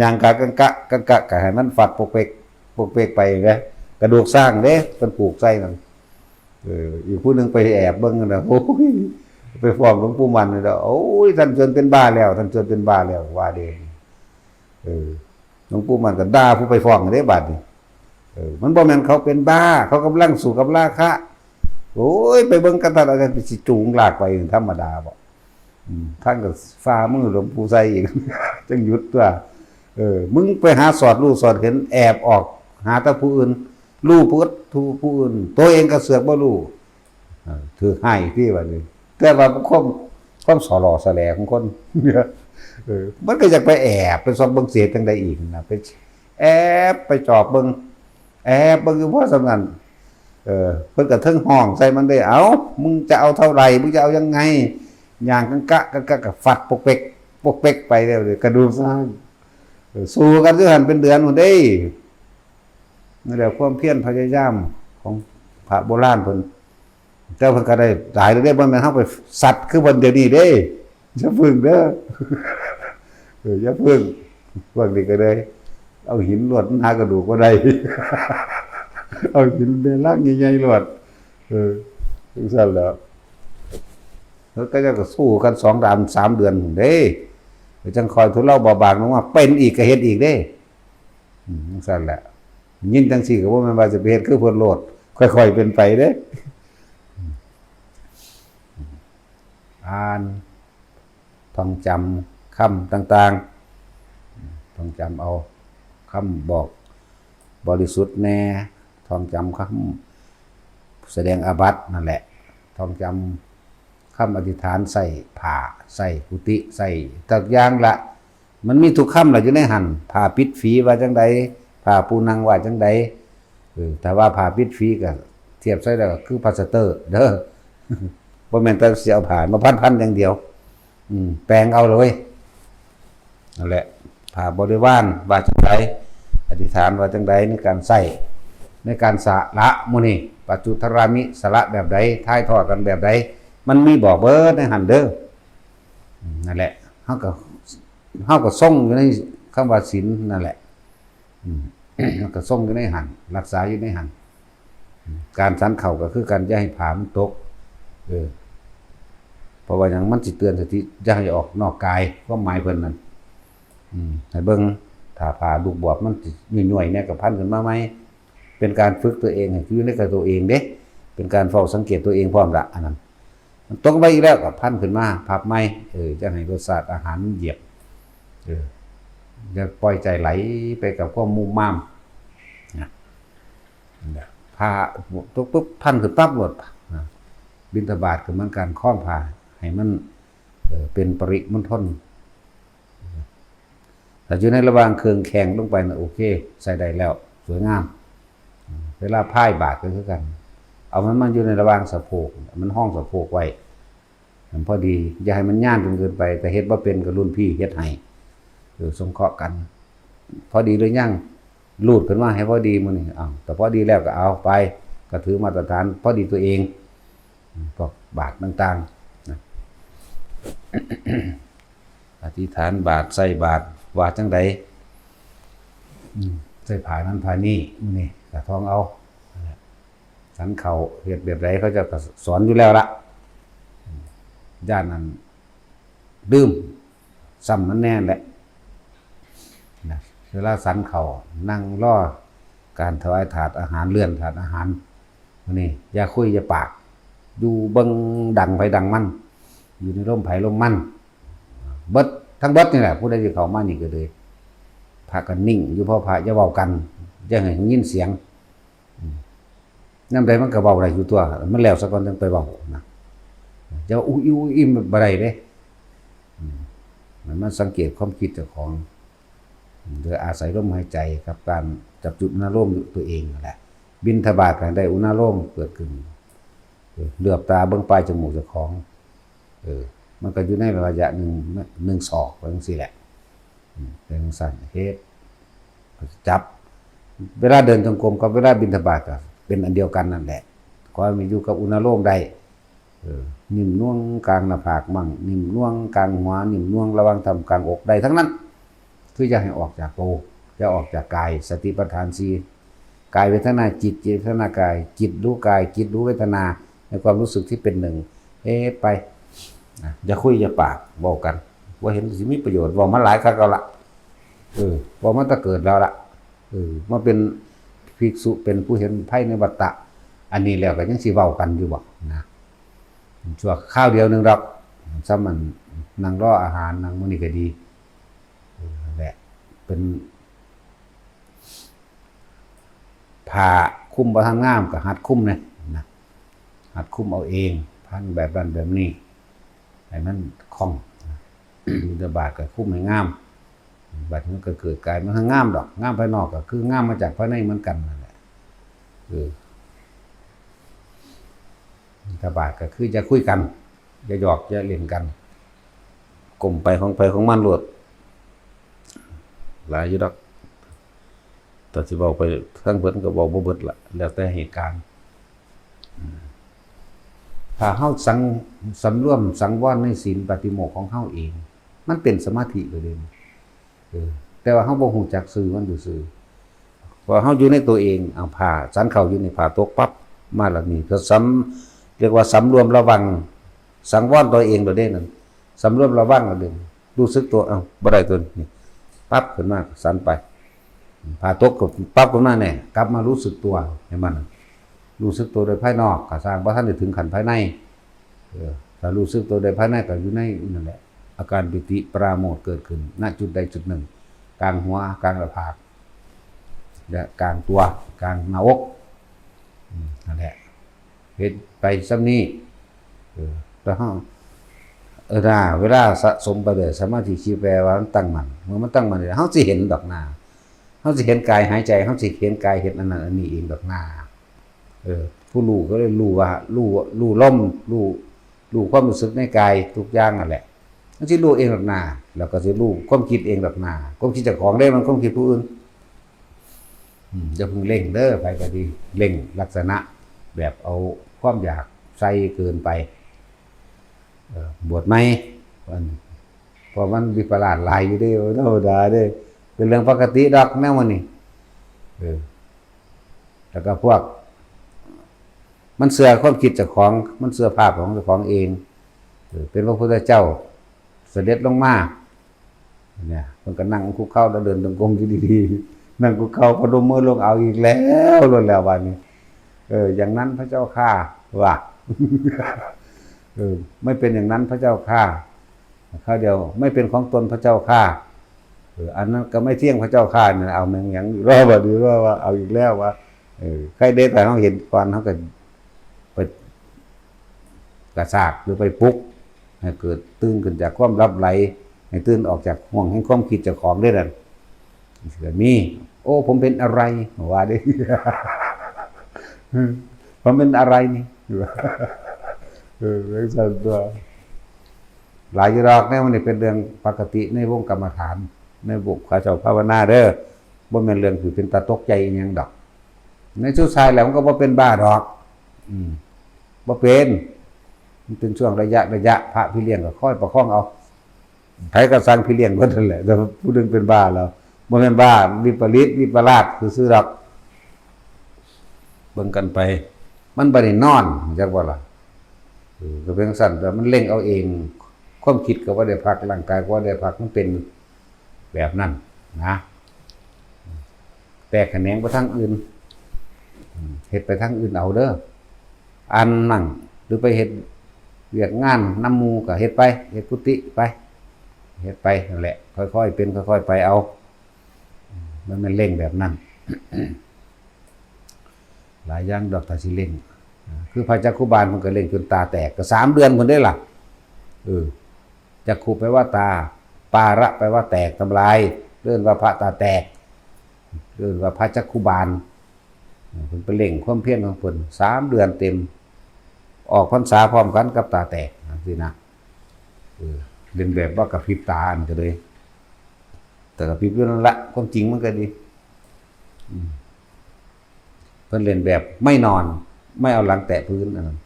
ย่างขากังกะ กังกะ ก็ให้มันฟัดปกเปก ปกเปกไปนะ กระดูกช้างเด้ เพิ่นผูกใส่นั่น เออ อีกผู้หนึ่งไปแอบเบิ่งนะ โอ้ย ไปฟ้องหลวงปู่มั่นเลย โอ้ย ท่านจวนเป็นบ้าแล้ว ท่านจวนเป็นบ้าแล้ว ว่าเด้ เออ หลวงปู่มั่นก็ด่าผู้ไปฟ้องเด้ บาดนี้ เออ มันบ่แม่นเขาเป็นบ้า เขากำลังสู้กับราคะ โอ้ย ไปเบิ่งกัน ท่านอาจารย์สิจูงลากไปธรรมดาบ่ อืม ท่านก็ฝ่ามือหลวงปู่ใส่อีก จั่งหยุดตัว เออ มึงไปหาสอดรู้สอดเห็น แอบออก หาแต่ผู้อื่น รู้ผู้ ผู้อื่น ตัวเองก็เสือกบ่รู้ เออ ถืกให้ที่ว่านี่ แต่ว่าความ ความสลอแสลของคน เออ มันก็อยากไปแอบไปซอกเบิ่งเศษจั่งใดอีกนะ ไปแอบไปจอบเบิ่ง แอบเบิ่งอยู่พอส่ำนั้น เออ เพิ่นก็เทิงฮ้องใส่มันเด้ "เอ้า มึงจะเอาเท่าไหร่ มึงจะเอายังไง" ย่างกังกะ กังกะ ก็ฟัดปกเป๊ก ปกเป๊กไปแล้วเด้ กระดูกช้าง เออ สู้กันอยู่หั่นเป็นเดือนพุ้นเด้ นั่นแหละความเพียรพยายามของพระโบราณเพิ่น แต่เพิ่นก็ได้หลายเด้ บ่แม่นเฮาไปสัตว์คือเพิ่นเดี๋ยวนี้เด้ อย่าพึ่งเด้อ เออ อย่าพึ่ง พวกนี้ก็ได้ เอาหินลวดมันหากระดูกบ่ได้ เอาหินแม่ลักใหญ่ๆลวด เออ จั่งซั้นแหล้ว แล้วก็จะสู้กันสองสาม สามเดือนพุ้นเด้ แล้วจั่งค่อยทุเลาเบาบางลงมา เป็นอีกก็เฮ็ดอีกเด้ อืม จั่งซั้นแหละ ยินจั่งซี้ก็บ่แม่นว่าสิไปเฮ็ดคือเพิ่นโลด ค่อยๆเป็นไปเด้ อ่าน ท่องจำคำต่างๆ ท่องจำเอาคำบอกบริสุทธิ์แน่ ท่องจำคำแสดงอาบัตินั่นแหละ ท่องจำคำอธิษฐานใส่ผ้า ใส่กุฏิ ใส่ทุกอย่างละ มันมีทุกคำละอยู่ในหั่น ผ้าปิดฝีว่าจั่งใด ผ้าปูนั่งว่าจั่งใด เออ ถ้าว่าผ้าปิดฝีก็เทียบใส่แล้วก็คือพลาสเตอร์เด้อ บ่แม่นแต่สิเอาผ้ามาพันๆอย่างเดียว อืม แปลงเอาเลย นั่นแหละ ผ้าบริวารว่าจั่งใด อธิษฐานว่าจั่งใด ในการใส่ ในการสละมื้อนี้ ปัจจุทรามิ สละแบบใด ถ่ายทอดกันแบบใด มันมีบอกเบิดในหั่นเด้อ อืม นั่นแหละ เฮาก็ เฮาก็ทรงอยู่ในคำว่าศีลนั่นแหละ อืม เฮาก็ทรงอยู่ในหั่น รักษาอยู่ในหั่น อืม การฉันข้าวก็คือกัน อย่าให้ผ้ามันตก เออ ราะว่าหยัง มันสิเตือนสติอย่าให้ออกนอกกาย ความหมายเพิ่นนั่น อืม ให้เบิ่ง ถ้าผ้าลูกบวบมันสิย่วยๆแหน่ก็พันขึ้นมาใหม่ เป็นการฝึกตัวเองให้อยู่ในกับตัวเองเด้ เป็นการเฝ้าสังเกตตัวเองพร้อมละ อันนั้น มันตกไปอีกแล้วก็พันขึ้นมา พับใหม่ เออ จะให้รสชาติอาหารมันเหยียบ เออ อย่าปล่อยใจไหลไปกับความมุ่งมั่นนะ นั่นแหละ ผ้าตกปุ๊บ พันขึ้นปั๊บโลดนะ บิณฑบาตก็เหมือนกัน คล้องผ้าให้มัน เอ่อ เป็นปริมณฑล ถ้าอยู่ในระหว่างเครื่องแข่งลงไปนะ โอเค ใส่ได้แล้ว สวยงาม เวลาพายบาตรก็คือกัน เอามันมาอยู่ในระหว่างสะโพก มันห้องสะโพกไว้ มันพอดี อย่าให้มันย่านจนเกินไป แต่เฮ็ดบ่เป็นก็รุ่นพี่เฮ็ดให้ เออ สงเคราะห์กัน พอดีหรือยัง รูดขึ้นมาให้พอดีมื้อนี้ อ้าว แต่พอดีแล้วก็เอาไป ก็ถือมาตรฐานพอดีตัวเอง พวกบาตรต่างๆนะ อธิษฐานบาตร ใส่บาตร ว่าจั่งใด อืม ใส่ผ้านั้นผ้านี้ มื้อนี้ก็ท่องเอา ฉันข้าวเฮ็ดแบบใด เขาเจ้าก็สอนอยู่แล้วละ ย่านนั้นลืม ซ้ำมันแน่แหละนะ เวลาฉันข้าว นั่งรอการถวายถาดอาหาร เลื่อนถาดอาหาร มื้อนี้อย่าคุยอย่าปาก อยู่เบิ่งดังไผดังมัน อยู่ในลมไผลมมัน เบิดทั้งเบิดนี่แหละ ผู้ใดที่เข้ามานี่ก็เลย พากันนิ่ง อยู่เพราะพระอย่าเว้ากัน อย่าให้ยินเสียง อืม ยามใดมันก็เว้าได้อยู่ตัว มันแล้วซะก่อนจั่งไปเว้านะ จะอู้อิ้วอู้อิ้มบ่ได้เด้ อืม มันมาสังเกตความคิดเจ้าของ โดยอาศัยลมหายใจกับการจับจุดอุณาโลมตัวเองนั่นแหละ บิณฑบาตก็ให้ได้อุณาโลมเกิดขึ้น เหลือบตาเบิ่งปลายจมูกเจ้าของ เออ มันก็อยู่ในระยะหนึ่ง หนึ่งศอก ว่าจั่งซี้แหละ อืม เป็นจั่งซั้น เฮ็ด จับ เวลาเดินจงกรมกับเวลาบิณฑบาตก็เป็นอันเดียวกันนั่นแหละ ขอให้มันอยู่กับอุณาโลมได้ เออ นิ่มนวลกลางหน้าผากมั่ง นิ่มนวลกลางหัว นิ่มนวลระหว่างท่ามกลางอก ได้ทั้งนั้น คืออย่าให้ออกจากโต อย่าออกจากกาย สติปัฏฐานสี่ กายเวทนาจิต จิตเวทนากาย จิตรู้กาย จิตรู้เวทนา ในความรู้สึกที่เป็นหนึ่ง เฮ็ดไป นะ อย่าคุยอย่าปาก เว้ากัน บ่เห็นสิมีประโยชน์ เว้ามาหลายคักแล้วละ เออ เว้ามาแต่เกิดแล้วละ เออ มาเป็นภิกษุ เป็นผู้เห็นภัยในวัฏฏะ อันนี้แล้วก็ยังสิเว้ากันอยู่บ่นะ ชั่วคราวเดียวหนึ่งดอก ซ้ำมันนั่งรออาหาร นั่งมื้อนี้ก็ดี เออ นั่นแหละ เป็น ผ้าคลุมบ่ทันงามก็หัดคลุมแหน่นะ หัดคลุมเอาเอง พันแบบนั้นแบบนี้ ให้มันคล่อง บิณฑบาตก็คลุมให้งาม บัดนี้มันก็เกิดกลายมันงามดอก งามภายนอกก็คืองามมาจากภายในเหมือนกันนั่นแหละ เออ บิณฑบาตก็คืออย่าคุยกัน อย่าหยอกอย่าเล่นกัน ก้มไปของไผของมันโลด หลายอยู่ดอก แต่สิเว้าไปทั้งเบิดก็เว้าบ่เบิดละ แล้วแต่เหตุการณ์ ถ้าเฮาสัง สำรวมสังวรในศีลปาฏิโมกข์ของเฮาเอง มันเป็นสมาธิเลยเด้ เออ แต่ว่าเฮาบ่ฮู้จักชื่อมันซื่อๆ พอเฮาอยู่ในตัวเอง เอาผ้า ฉันข้าวอยู่นี่ ผ้าตกปั๊บ มาแล้วนี่ ก็สำ เรียกว่าสำรวมระวัง สังวรตัวเองโลดเด้นั่น สำรวมระวังโลดเด้ รู้สึกตัว เอ้า บ่ได้ตัวนี้ ปั๊บขึ้นมา ฉันไป ผ้าตกก็ปั๊บขึ้นมาแหน่ กลับมารู้สึกตัว เห็นบ่นั่น รู้สึกตัวโดยภายนอก ก็สร้างบ่ทันได้ถึงขั้นภายใน เออ ถ้ารู้สึกตัวโดยภายในก็อยู่ในนั่นแหละ อาการปีติปราโมทย์เกิดขึ้น ณ จุดใดจุดหนึ่ง กลางหัว กลางหน้าผาก และกลางตัว กลางหน้าอก อืม นั่นแหละ เฮ็ดไปส่ำนี้ เออ แล้วเฮา เออ น่า เวลาสะสมไปเลย สมาธิ คิดแปลว่ามันตั้งมั่น เมื่อมันตั้งมั่นแล้ว เฮาสิเห็นดอกนา เฮาสิเห็นกายหายใจ เฮาสิเห็นกายเฮ็ดอันนั้นอันนี้เองดอกนา เออ ผู้รู้ก็เลยรู้ว่า รู้ รู้ลม รู้ รู้ความรู้สึกในกายทุกอย่างนั่นแหละ มันสิรู้เองดอกนา แล้วก็สิรู้ความคิดเองดอกนา ความคิดเจ้าของเด้ มันความคิดผู้อื่น อืม อย่าเพิ่งเร่งเด้อ ไผก็ดี เร่งลักษณะแบบเอาความอยากใส่เกินไป เออ บวชใหม่ อัน เพราะมันวิปลาสหลายอยู่เด้ ธรรมดาเด้ เป็นเรื่องปกติดอกแนวหมู่นี้ เออ แล้วก็พวก มันเชื่อความคิดเจ้าของ มันเชื่อภาพของเจ้าของเอง เออ เป็นพระพุทธเจ้าเสด็จลงมา เนี่ย เพิ่นก็นั่งคุกเข่าแล้วเดินจงกรมอยู่ดีๆ นั่งคุกเข่าพนมมือลง เอาอีกแล้วโลดแล้วบาดนี้ เออ อย่างนั้นพระเจ้าข้า ว่า เออ ไม่เป็นอย่างนั้นพระเจ้าข้า คราวเดียว ไม่เป็นของตนพระเจ้าข้า เออ อันนั้นก็ไม่เที่ยงพระเจ้าข้าเนี่ย เอาแม่งหยังอยู่แล้ว บาดนี้ว่า ว่าเอาอีกแล้วว่า เออ ใครได้แต่เราเห็นก่อนเราก็ไปกระชากหรือไปปลุก ให้เกิดตื่นขึ้นจากความหลับไหล ให้ตื่นออกจากห่วงแห่งความคิดเจ้าของได้นั่น ก็มี โอ้ ผมเป็นอะไร ว่าเด้ ผมเป็นอะไรนี่ เออ เรื่องส่วนตัว หลายอยู่ดอกเนี่ย มันนี่เป็นเรื่องปกติในวงกรรมฐาน ในวงข้าเจ้าภาวนาเด้อ บ่แม่นเรื่องที่เป็นตาตกใจอีหยังดอก ในสุดท้ายแล้วมันก็บ่เป็นบ้าดอก อืม บ่เป็น มันเป็นช่วงระยะ ระยะ พระพี่เลี้ยงก็คอยประคองเอา ไผก็สั่งพี่เลี้ยงเพิ่นนั่นแหละ แต่ผู้หนึ่งเป็นบ้าแล้ว บ่แม่นบ้า วิปริต วิปลาสซื่อๆดอก เบิ่งกันไป มันบ่ได้นอน จักบ่ล่ะ เออ ก็เป็นจั่งซั่น แต่มันเร่งเอาเอง ความคิดก็บ่ได้พัก ร่างกายก็บ่ได้พัก มันเป็นแบบนั้นนะ แตกแขนงไปทางอื่น อืม เฮ็ดไปทางอื่นเอาเด้อ อ่านหนัง หรือไปเฮ็ดเวียกงานนำหมู่ก็เฮ็ดไป เฮ็ดกุฏิไป เฮ็ดไปนั่นแหละ ค่อยๆเป็น ค่อยๆไปเอา มันแม่นเร่งแบบนั้น หลายอย่างดอกถ้าสิเร่ง คือพระจักขุบาลมันก็เร่งจนตาแตก ก็สามเดือนพุ้นเด้ล่ะ เออ จักขุแปลว่าตา ปาระแปลว่าแตกทำลาย เอิ้นว่าพระตาแตก เอิ้นว่าพระจักขุบาล เพิ่นไปเร่งความเพียรของเพิ่นสามเดือนเต็ม ออกพรรษาพร้อมกันกับตาแตกจั่งซี้นะ เออ เล่นแบบว่ากระพริบตาอันก็เลย แต่กระพริบอยู่นั่นละ ความจริงมันก็ดี อืม เพิ่นเล่นแบบไม่นอน ไม่เอาหลังแตะพื้น อันนั้น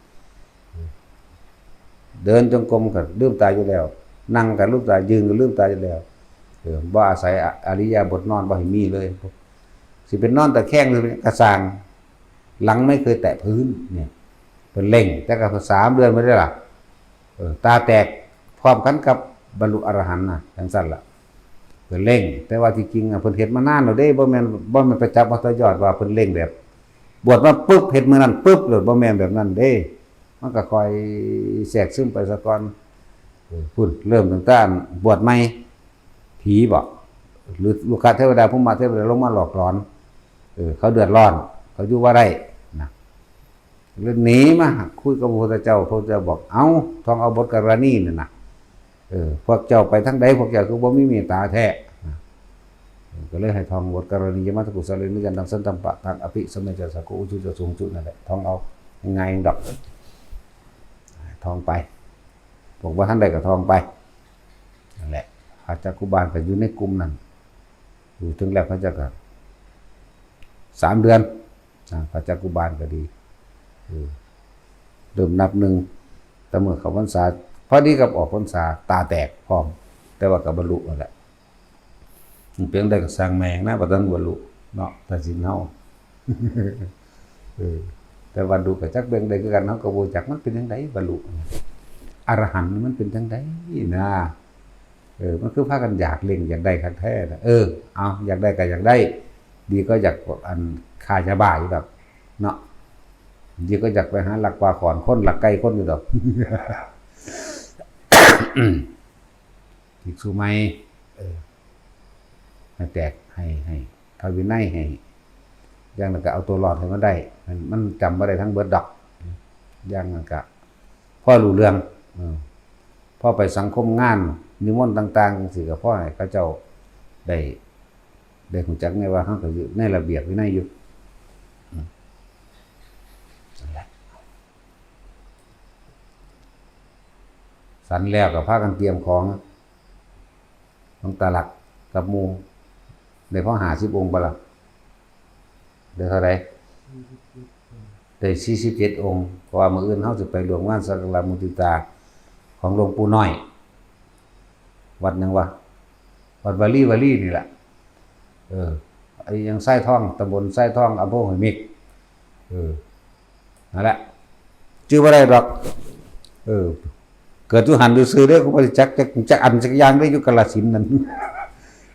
เดินจงกรมก็ลืมตาอยู่แล้ว นั่งก็ลืมตา ยืนก็ลืมตาอยู่แล้ว เออ บ่อาศัยอ- อิริยาบถนอน บ่ให้มีเลย สิเป็นนอนตะแคงหรือเป็นกระซาง หลังไม่เคยแตะพื้นเนี่ย เพิ่นเร่ง แต่ก็สามเดือนพุ้นเด้ล่ะ เออ ตาแตกพร้อมกันกับบรรลุอรหันต์นะ จั่งซั่นล่ะ เพิ่นเร่ง แต่ว่าที่จริงอะ เพิ่นเฮ็ดมานานแล้วเด้ บ่แม่น บ่แม่นไปจับเอาแต่ยอดว่าเพิ่นเร่งแบบ บวชมาปุ๊บ เฮ็ดมื้อนั้นปุ๊บโลด บ่แม่นแบบนั้นเด้ มันก็ค่อยแทรกซึมไปซะก่อน เออ พุ้น เริ่มตั้งแต่บวชใหม่ ผีบ่ หรือลูกค้าเทวดา ภูมิเทวดาลงมาหลอกหลอน เออ เขาเดือดร้อน เขาอยู่บ่ได้นะ เลยหนีมาคุยกับพระพุทธเจ้า พระพุทธเจ้าบอก เอ้า ท่องเอาบทกรณีนั่นนะ เออ พวกเจ้าไปทางใด พวกเจ้าคือบ่มีเมตตาแท้นะ เออ ก็เลยให้ท่องบทกรณียมัตตกุสเลนิยานังสันตัมปะตังอภิสมยจัสสะโกอุจุจสุงจุนั่นแหละ ท่องเอา ง่ายๆดอก ท่องไป บอกว่าท่านใดก็ท่องไป นั่นแหละ พระจักขุบาลก็อยู่ในกลุ่มนั้น อยู่ถึงแล้วพระเจ้าก็ สามเดือน อ่า พระจักขุบาลก็ดี เออ เริ่มนับหนึ่ง แต่เมื่อเข้าพรรษา พอดีกับออกพรรษา ตาแตกพร้อม แต่ว่าก็บรรลุนั่นแหละ มันเป็นได้ก็สร้างแม่งนะ บ่ทันบรรลุเนาะ ตัดสินเฮา เออ แต่บรรลุก็จักเบิ่งได้คือกัน เฮาก็บ่จักมันเป็นจั่งใดบรรลุ อรหันต์มันเป็นจั่งใดนะ เออ มันคือพากันอยากเร่งอยากได้คักแท้นะ เออ เอา อยากได้ก็อยากได้ ดีก็อยาก อัน ฆ่าชาวบ้านอยู่ดอก เนาะ ดีก็อยากไปหาลักปลาขอนคน ลักไก่คนอยู่ดอก ภิกษุใหม่ เออ ให้แตก ให้ ให้พระวินัย ให้ อย่างนั้นก็เอาตัวรอดให้มันได้ มัน มันจำบ่ได้ทั้งเบิดดอก อย่างนั้นก็พอรู้เรื่อง เออ พอไปสังคมงานนิมนต์ต่างๆจั่งซี้ ก็พอให้เขาเจ้าได้ ได้รู้จักแน่ว่าเฮาก็อยู่ในระเบียบวินัยอยู่ อืม นั่นแหละ ฉันแล้วก็พากันเตรียมของ หลวงตาหลักกับหมู่ ได้พอห้าสิบองค์บ่ล่ะ ได้เท่าใด ได้สี่สิบเจ็ดองค์ เพราะว่ามื้ออื่นเฮาสิไปร่วมงานสักการะมุทิตาของหลวงปู่น้อย วัดหยังวะ วัดวารีวารีนี่แหละ เออ ไอ้หยัง ทรายทอง ตำบลทรายทอง อำเภอห้วยเม็ก เออ นั่นแหละ ชื่อบ่ได้ดอก เออ เกิดอยู่หั่นซื่อๆเด้อ กูบ่ได้จักจักจักอันจักอย่างเด้อ อยู่กาฬสินธุ์นั่น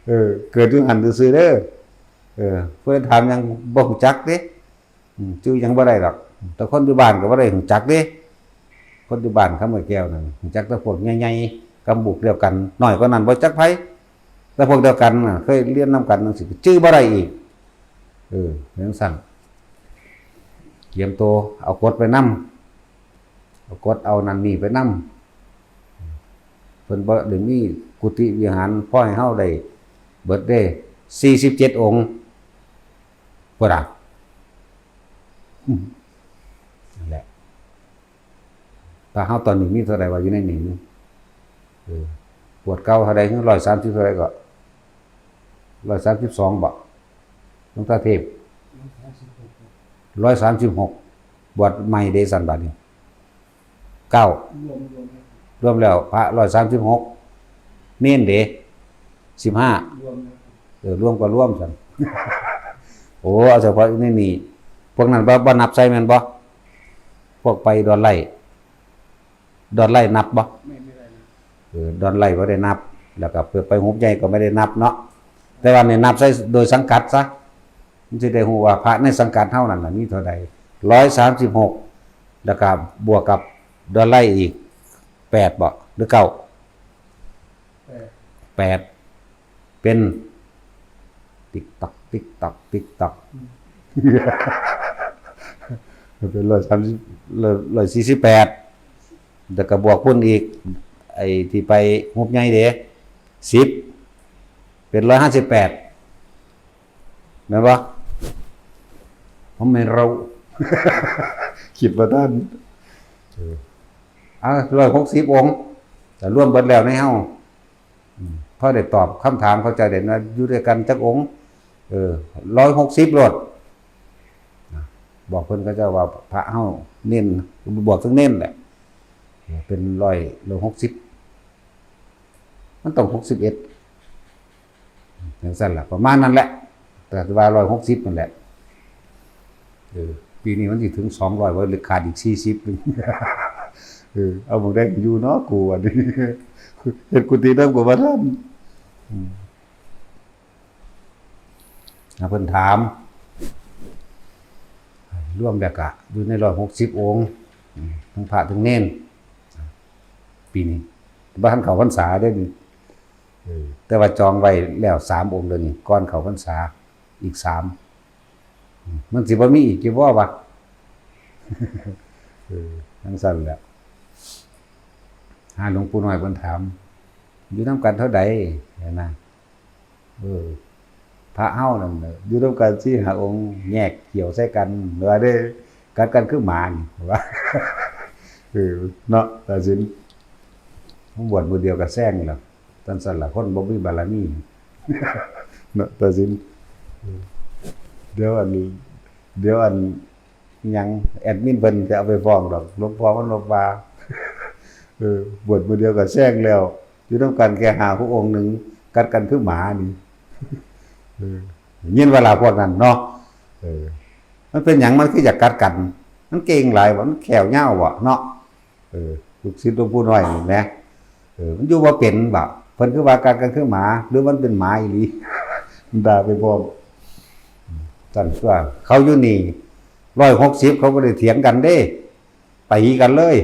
เออ เกิดอยู่หั่นซื่อๆเด้อ เออ ผู้ใดถามหยังบ่ฮู้จักเด้ อืม จื่อหยังบ่ได้ดอก แต่คนอยู่บ้านก็บ่ได้ฮู้จักเด้ คนอยู่บ้านคำว่าแก้วนั่นฮู้จักแต่พวกใหญ่ๆ กำบุกเดียวกัน น้อยกว่านั้นบ่จักไผ แต่พวกเดียวกันน่ะ เคยเรียนนำกันจั่งซี้ จื่อบ่ได้อีก เออ จั่งซั้น เตรียมตัว เอากดไปนำ เอากดเอานั่นนี่ไปนำ เพิ่นบ่ได้มีกุฏิวิหารพอให้เฮาได้เบิดเด้ สี่สิบเจ็ดองค์ พุ้นน่ะ อืม นั่นแหละ พระเฮาตอนนี้มีเท่าใดวะอยู่ในนี่ เออ บวชเก่าเท่าใด ร้อยสามสิบเท่าใดก็ ร้อยสามสิบสองบ่ หลวงตาเทพ ร้อยสามสิบหก บวชใหม่เด้ซั่นบัดนี้ เก้า รวม รวม รวมแล้วพระร้อยสามสิบหก เณรเด้ สิบห้า รวมแล้ว เออ รวมก็รวมซั่น โอ้ เอาเฉพาะในนี่ พวกนั้นบ่ บ่นับใส่แม่นบ่ พวกไปดอนไร่ ดอนไร่นับบ่ ไม่ ไม่ได้นะ เออ ดอนไร่บ่ได้นับ แล้วก็เพื่อไปหุบใหญ่ก็ไม่ได้นับเนาะ แต่ว่าเนี่ยนับใส่โดยสังกัดซะ มันสิได้ฮู้ว่าพระในสังกัดเฮานั่นน่ะมีเท่าใด ร้อยสามสิบหก แล้วก็บวกกับดอนไร่อีก แปด บ่ หรือ เก้า แปด แปด เป็น ติ๊กตัก ติ๊กตัก ติ๊กตัก อืม เป็นร้อยสามสิบ ร้อย ร้อยสี่สิบแปด แล้วก็บวกพุ้นอีก ไอ้ที่ไปหุบใหญ่เด้ สิบ เป็น ร้อยห้าสิบแปด แม่นบ่ ผมแม่นเรา คิดบ่ทัน เออ อ่ะ ร้อยหกสิบองค์ แต่รวมเบิดแล้วในเฮา อืม พอได้ตอบคำถามเขาเจ้าได้ว่าอยู่ด้วยกันจักองค์ เออ ร้อยหกสิบโลด นะ บอกเพิ่นเขาเจ้าว่าพระเฮาเณร บวกทั้งเณรแหละ เออ เป็นร้อย ร้อยหกสิบ มันต้อง หกสิบเอ็ด จั่งซั้นล่ะ ประมาณนั้นแหละ แต่ว่า ร้อยหกสิบ นั่นแหละ เออ ปีนี้มันสิถึง สองร้อย บ่ เหลือขาดอีก สี่สิบ นึง เออ เอาหม่องใดก็อยู่เนาะ กูอันนี้ เฮ็ดกุฏินำก็บ่ทัน อืม นะ เพิ่นถาม รวมแล้วก็อยู่ใน ร้อยหกสิบองค์ อืม ทั้งพระทั้งเณร ปีนี้ บ่ทันเข้าพรรษาเด้นี่ เออ แต่ว่าจองไว้แล้วสามองค์เดี๋ยวนี้ ก่อนเข้าพรรษาอีกสาม อืม มันสิบ่มีอีกอยู่บ่วะ เออ จั่งซั้นแหละ หาหลวงปู่น้อยเพิ่นถาม อยู่นำกันเท่าใด หั้นนะ เออ พระเฮานั่นน่ะ อยู่นำกันสี่ห้าองค์ แยกเขี้ยวใส่กัน ว่าเด้ กัดกันคือหมานี่ ว่า เออ เนาะ ตาสิน ผมบวชมื้อเดียวก็แซงแล้ว จั่งซั้นล่ะ คนบ่มีบารมี เนาะ ตาสิน เดี๋ยวอัน เดี๋ยวอัน หยัง แอดมินเพิ่นจะเอาไปฟ้องดอก หลวงพ่อมันบ่ว่า เออ บวชมื้อเดียวก็แซงแล้ว อยู่นำกันแค่ห้าหกองค์หนึ่ง กัดกันคือหมานี่ เออ ยินว่าล่ะพวกนั้นเนาะ เออ มันเป็นหยังมันคืออยากกัดกัน มันเก่งหลายบ่ มันแข้วยาวบ่เนาะ เออ ลูกศิษย์หลวงปู่น้อยนี่แหม เออ มันอยู่บ่เป็นบ่ เพิ่นคือว่ากัดกันคือหมา หรือมันเป็นหมาอีหลี มันด่าไปพร้อม ซั่นตัว เขาอยู่นี่ ร้อยหกสิบ เขาบ่ได้เถียงกันเด้ ตีกันเลย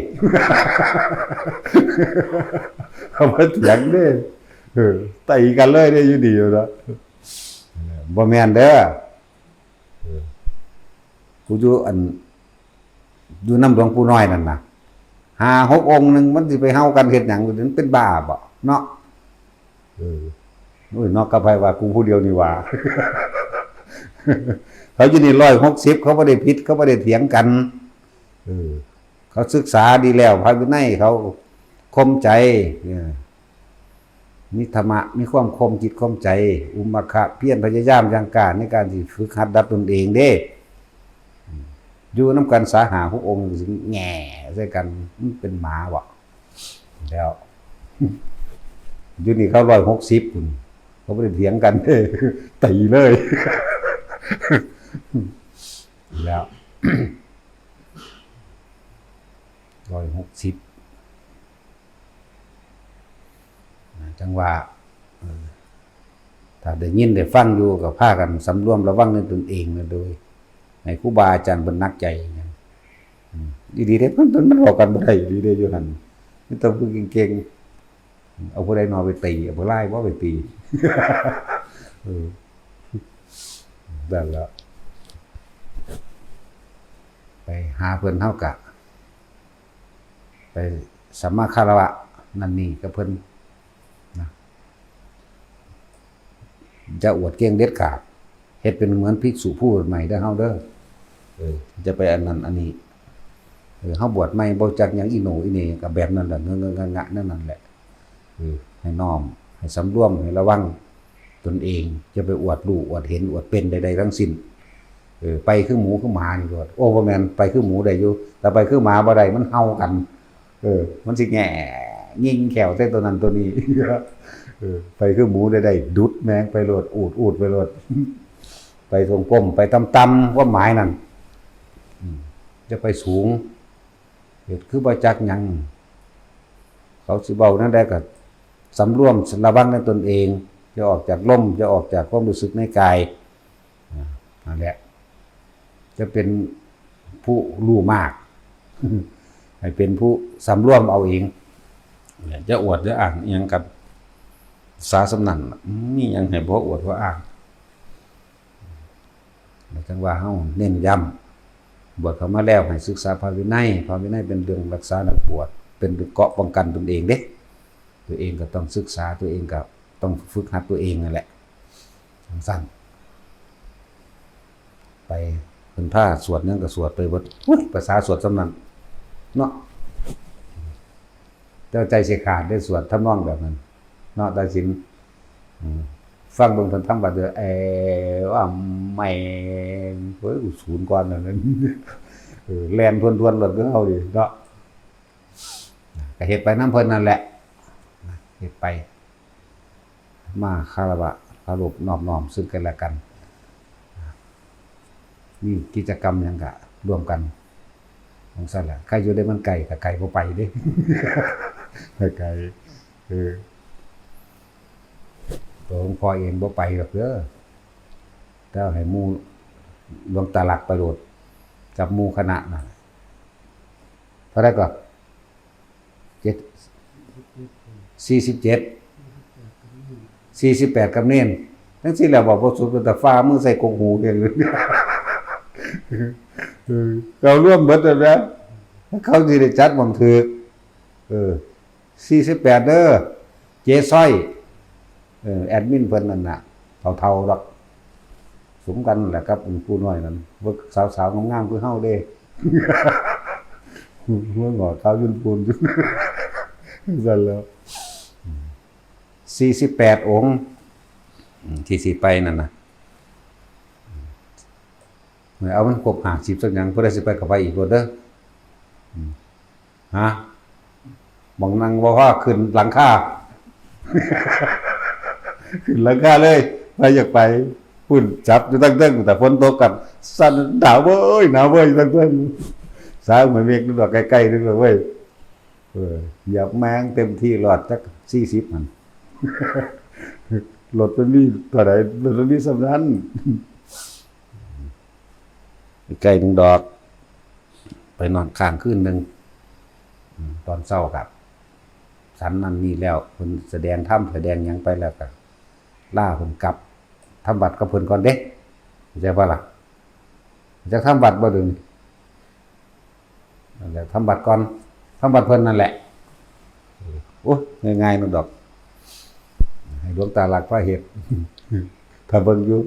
เขาบ่เถียงเด้ เออ ตีกันเลยเด้ อยู่ดีอยู่เนาะ บ่แม่นเด้อ เออ กูอยู่อัน อยู่นำหลวงปู่น้อยนั่นน่ะ ห้าหกองค์หนึ่ง มันสิไปเฮากันเฮ็ดหยัง มันเป็นบ้าบ่เนาะ เออ โอ้ย เนาะ กับไผว่ากูผู้เดียวนี่หว่า เขาอยู่นี่ ร้อยหกสิบ เขาบ่ได้ผิด เขาบ่ได้เถียงกัน เออ เขาศึกษาดีแล้ว พระวินัยเขาคมใจ เออ มีธรรมะ มีความคมจิตคมใจ อุมมะคะ เพียรพยายามอย่างกล้าในการที่ฝึกหัดดัดตนเองเด้ อยู่นำกันสาห้าหกองค์สิแง่ใส่กัน มันเป็นหมาบ่ แล้ว อยู่นี่เขา ร้อยหกสิบ พุ้น เขาบ่ได้เถียงกัน ตีเลย แล้ว ร้อยหกสิบ จั่งว่า เออ ถ้าได้ยินได้ฟังอยู่ก็พากันสำรวมระวังในตนเองนะ โดยให้ครูบาอาจารย์เพิ่นหนักใจหยัง อืม อีหลีเด้ มัน มัน มันเว้ากันบ่ได้อีหลีเด้อยู่หั่น มีแต่ผู้เก่งๆ เอาผู้ใดหนอไปตี เอาผู้ร้ายบ่ไปตี เออ นั่นแหละ ไปหาเพิ่นเฮากะ ไปสัมมาคารวะนั่นนี่กับเพิ่นนะ จะอวดเก่งเด็ดขาด เฮ็ดเป็นเหมือนภิกษุผู้บวชใหม่เด้อเฮาเด้อ เออ จะไปอันนั้นอันนี้ เออ เฮาบวชใหม่บ่จักหยังอีโหน่อีเหน่ก็แบบนั้นแหละ เงอะๆๆๆ นั่นนั่นแหละ เออ ให้น้อม ให้สำรวม ให้ระวังตนเอง จะไปอวดรู้ อวดเห็น อวดเป็นใดๆทั้งสิ้น เออ ไปคือหมูคือหมานี่โลด โอ้ บ่แม่น ไปคือหมูได้อยู่ แต่ไปคือหมาบ่ได้ มันเห่ากัน เออ มันสิแง่ ยิงแข้วใส่ตัวนั้นตัวนี้ เออ ไปคือหมูได้ได้ ดุดแมงไปโลด อูด อูดไปโลด ไปทรงกลม ไปต่ำๆ ความหมายนั่น อืม จะไปสูง เฮ็ดคือบ่จักหยัง เขาสิเว้าแนวใดก็สำรวมระวังในตนเอง อย่าออกจากลม อย่าออกจากความรู้สึกในกาย อ่า นั่นแหละ จะเป็นผู้รู้มาก ให้เป็นผู้สำรวมเอาเอง อย่าอวดอย่าอ้างอิหยังกัน สาสำนั่นล่ะ มีหยังให้บ่อวดบ่อ้าง แล้วจั่งว่าเฮาเน้นย้ำ บวชเข้ามาแล้วให้ศึกษาพระวินัย พระวินัยเป็นเรื่องรักษานักบวช เป็นเกราะป้องกันตนเองเด้ ตัวเองก็ต้องศึกษา ตัวเองก็ต้องฝึกหัดตัวเองนั่นแหละ จั่งซั้น ไปเพิ่นพาสวดหยังก็สวดไปเบิด อุ๊ย ภาษาสวดส่ำนั้นเนาะ แต่ว่าใจสิขาดได้สวดทำนองแบบนั้นเนาะ ตาสิน อืม ฟังเบิ่งเพิ่นทำบัดเด้อ แอ ว่าแม่ง เฮ้ย กูศูนย์ก่อนนั่นน่ะ เออ แล่นทวนๆ รถคือเฮาดิเนาะ ก็เฮ็ดไปนำเพิ่นนั่นแหละ เฮ็ดไป มาคารวะเคารพนอบน้อมซึ่งกันและกัน มีกิจกรรมหยังก็ร่วมกัน จั่งซั้นล่ะ ใครอยู่ได้มันไกลก็ไกลบ่ไปเด้ ไกล เออ ตัวหลวงพ่อเองบ่ไปดอกเด้อ แต่ให้หมู่หลวงตาหลักไปโลด กับหมู่คณะน่ะ เท่าใดก่อน เจ็ด สี่สิบเจ็ด สี่สิบแปด กับเณร จั่งซี้แหละ บอกบ่สุด เป็นตาฟ้ามือใส่กกหูเพียง เออ เขาร่วมเบิดแล้วนะ เขาสิได้จัดหม่องถืก เออ สี่สิบแปด เด้อ เจ๊ซ้อย เออ แอดมินเพิ่นนั่นน่ะ เฒ่าๆดอก สมกันแหละครับ ผู้น้อยนั่น เบิ่งสาวๆงามๆคือเฮาเด้ หัวงอกขาวยุนปูน ซั่นแหล้ว สี่สิบแปด องค์ อืม ที่สิไปนั่นน่ะ เอามันครบห้าสิบสักหยัง ผู้ใดสิไปก็ไปอีกโลดเด้อ อืม ฮะ หม่องนั่งบ่พอ ขึ้นหลังคา ขึ้นหลังคาเลย ใผอยากไป พุ้นจับอยู่ตั้งเทิง แต่ฝนตกกัน สั่น หนาวเว้ย หนาวเว้ย อยู่ตั้งเทิง สาเหมือนเมฆนึกว่าใกล้ๆนึกว่าเว้ย เออ เหยียบแม่งเต็มที่ รอดจักสี่สิบหั่น รถมันมีเท่าใด รถมันมีส่ำนั้น ใกล้หนึ่งดอก ไปนอนค้างคืนหนึ่ง อืม ตอนเช้าครับ ฉันนั่นนี่แล้ว เพิ่นแสดงธรรมแสดงหยังไปแล้วก็ลาเพิ่นกลับ ทำบัตรกับเพิ่นก่อนเด้ เข้าใจบ่ล่ะ จักทำบัตรบ่เดี๋ยวนี้ นั่นแหละ ทำบัตรก่อน ทำบัตรเพิ่นนั่นแหละ โอ้ย ง่ายๆนึงดอก ให้หลวงตาหลักพาเฮ็ด ถ้าเบิ่งอยู่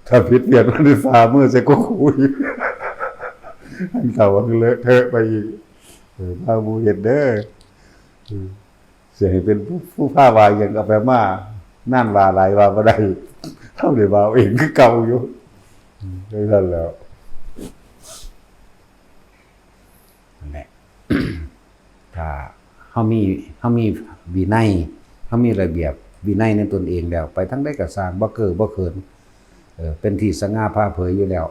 ถ้าผิดเพี้ยนมันสิฝ่ามือใส่กกหูอีก อันเก่ามันเลอะเทอะไปอีก เออ พาหมู่เฮ็ดเด้อ เออ สิให้เป็นผู้ ผู้พาว่าหยังก็เอาไปมา นั่นว่าหลายว่าบ่ได้ เฮาได้ว่าเอาเองคือเก่าอยู่ อืม จั่งซั้นแหล้ว นั่นแหละ ถ้าเฮามี เฮามีวินัย เฮามีระเบียบวินัยในตนเองแล้ว ไปทางใดก็ซ่าง บ่เก้อบ่เขิน เออ เป็นที่สง่าผ่าเผยอยู่แล้ว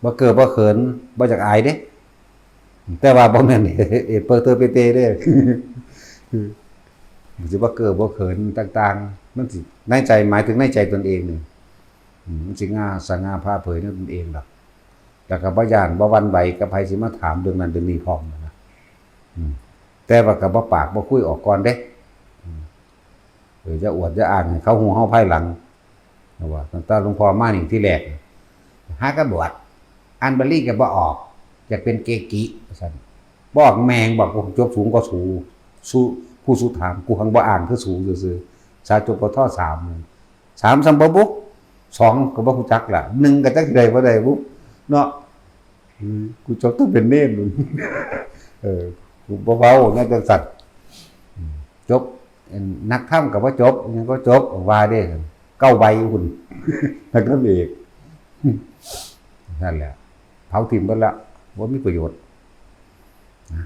บ่เก้อบ่เขิน บ่อยากอายเด้ แต่ว่าบ่แม่น เอเปอร์เตอร์เปเตเด้ มันสิบ่เก้อบ่เขินต่างๆ มันสิในใจ หมายถึงในใจตนเองนี่ อืม มันสิง่าสง่าผ่าเผยในตนเองดอก แล้วก็บ่ย้านบ่หวั่นไหวกับไผสิมาถามเรื่องนั้นเรื่องนี้พร้อมนะ อืม แต่ว่าก็บ่ปากบ่คุยออกก่อนเด้ อืม เออ อย่าอวดอย่าอ้างให้เขาฮู้เฮาภายหลัง ว่าตั้งแต่หลวงพ่อมานี่ทีแรก หาก็บวช อ่านบาลีก็บ่ออก อยากเป็นเกกิว่าซั่น บ่ออกแม่ง บอก กูจบสูงกว่าสู สู ผู้สูถาม กูหังบ่อ่านคือสูซื่อๆ สาจบ ปท สาม สามซ้ำบ่บุ สองก็บ่ฮู้จักละ หนึ่งก็จักสิได้บ่ได้บุ เนาะ อืม กูจบต้องเป็นเณร เออ กูบ่เว้าแนวจังซั่น อืม จบ นักธรรมก็บ่จบ หยังก็จบ ว่าเด้ เก้าใบพุ้น นักธรรมเอก นั่นแหละ เผาถิ่มเบิดละ บ่มีประโยชน์ นะ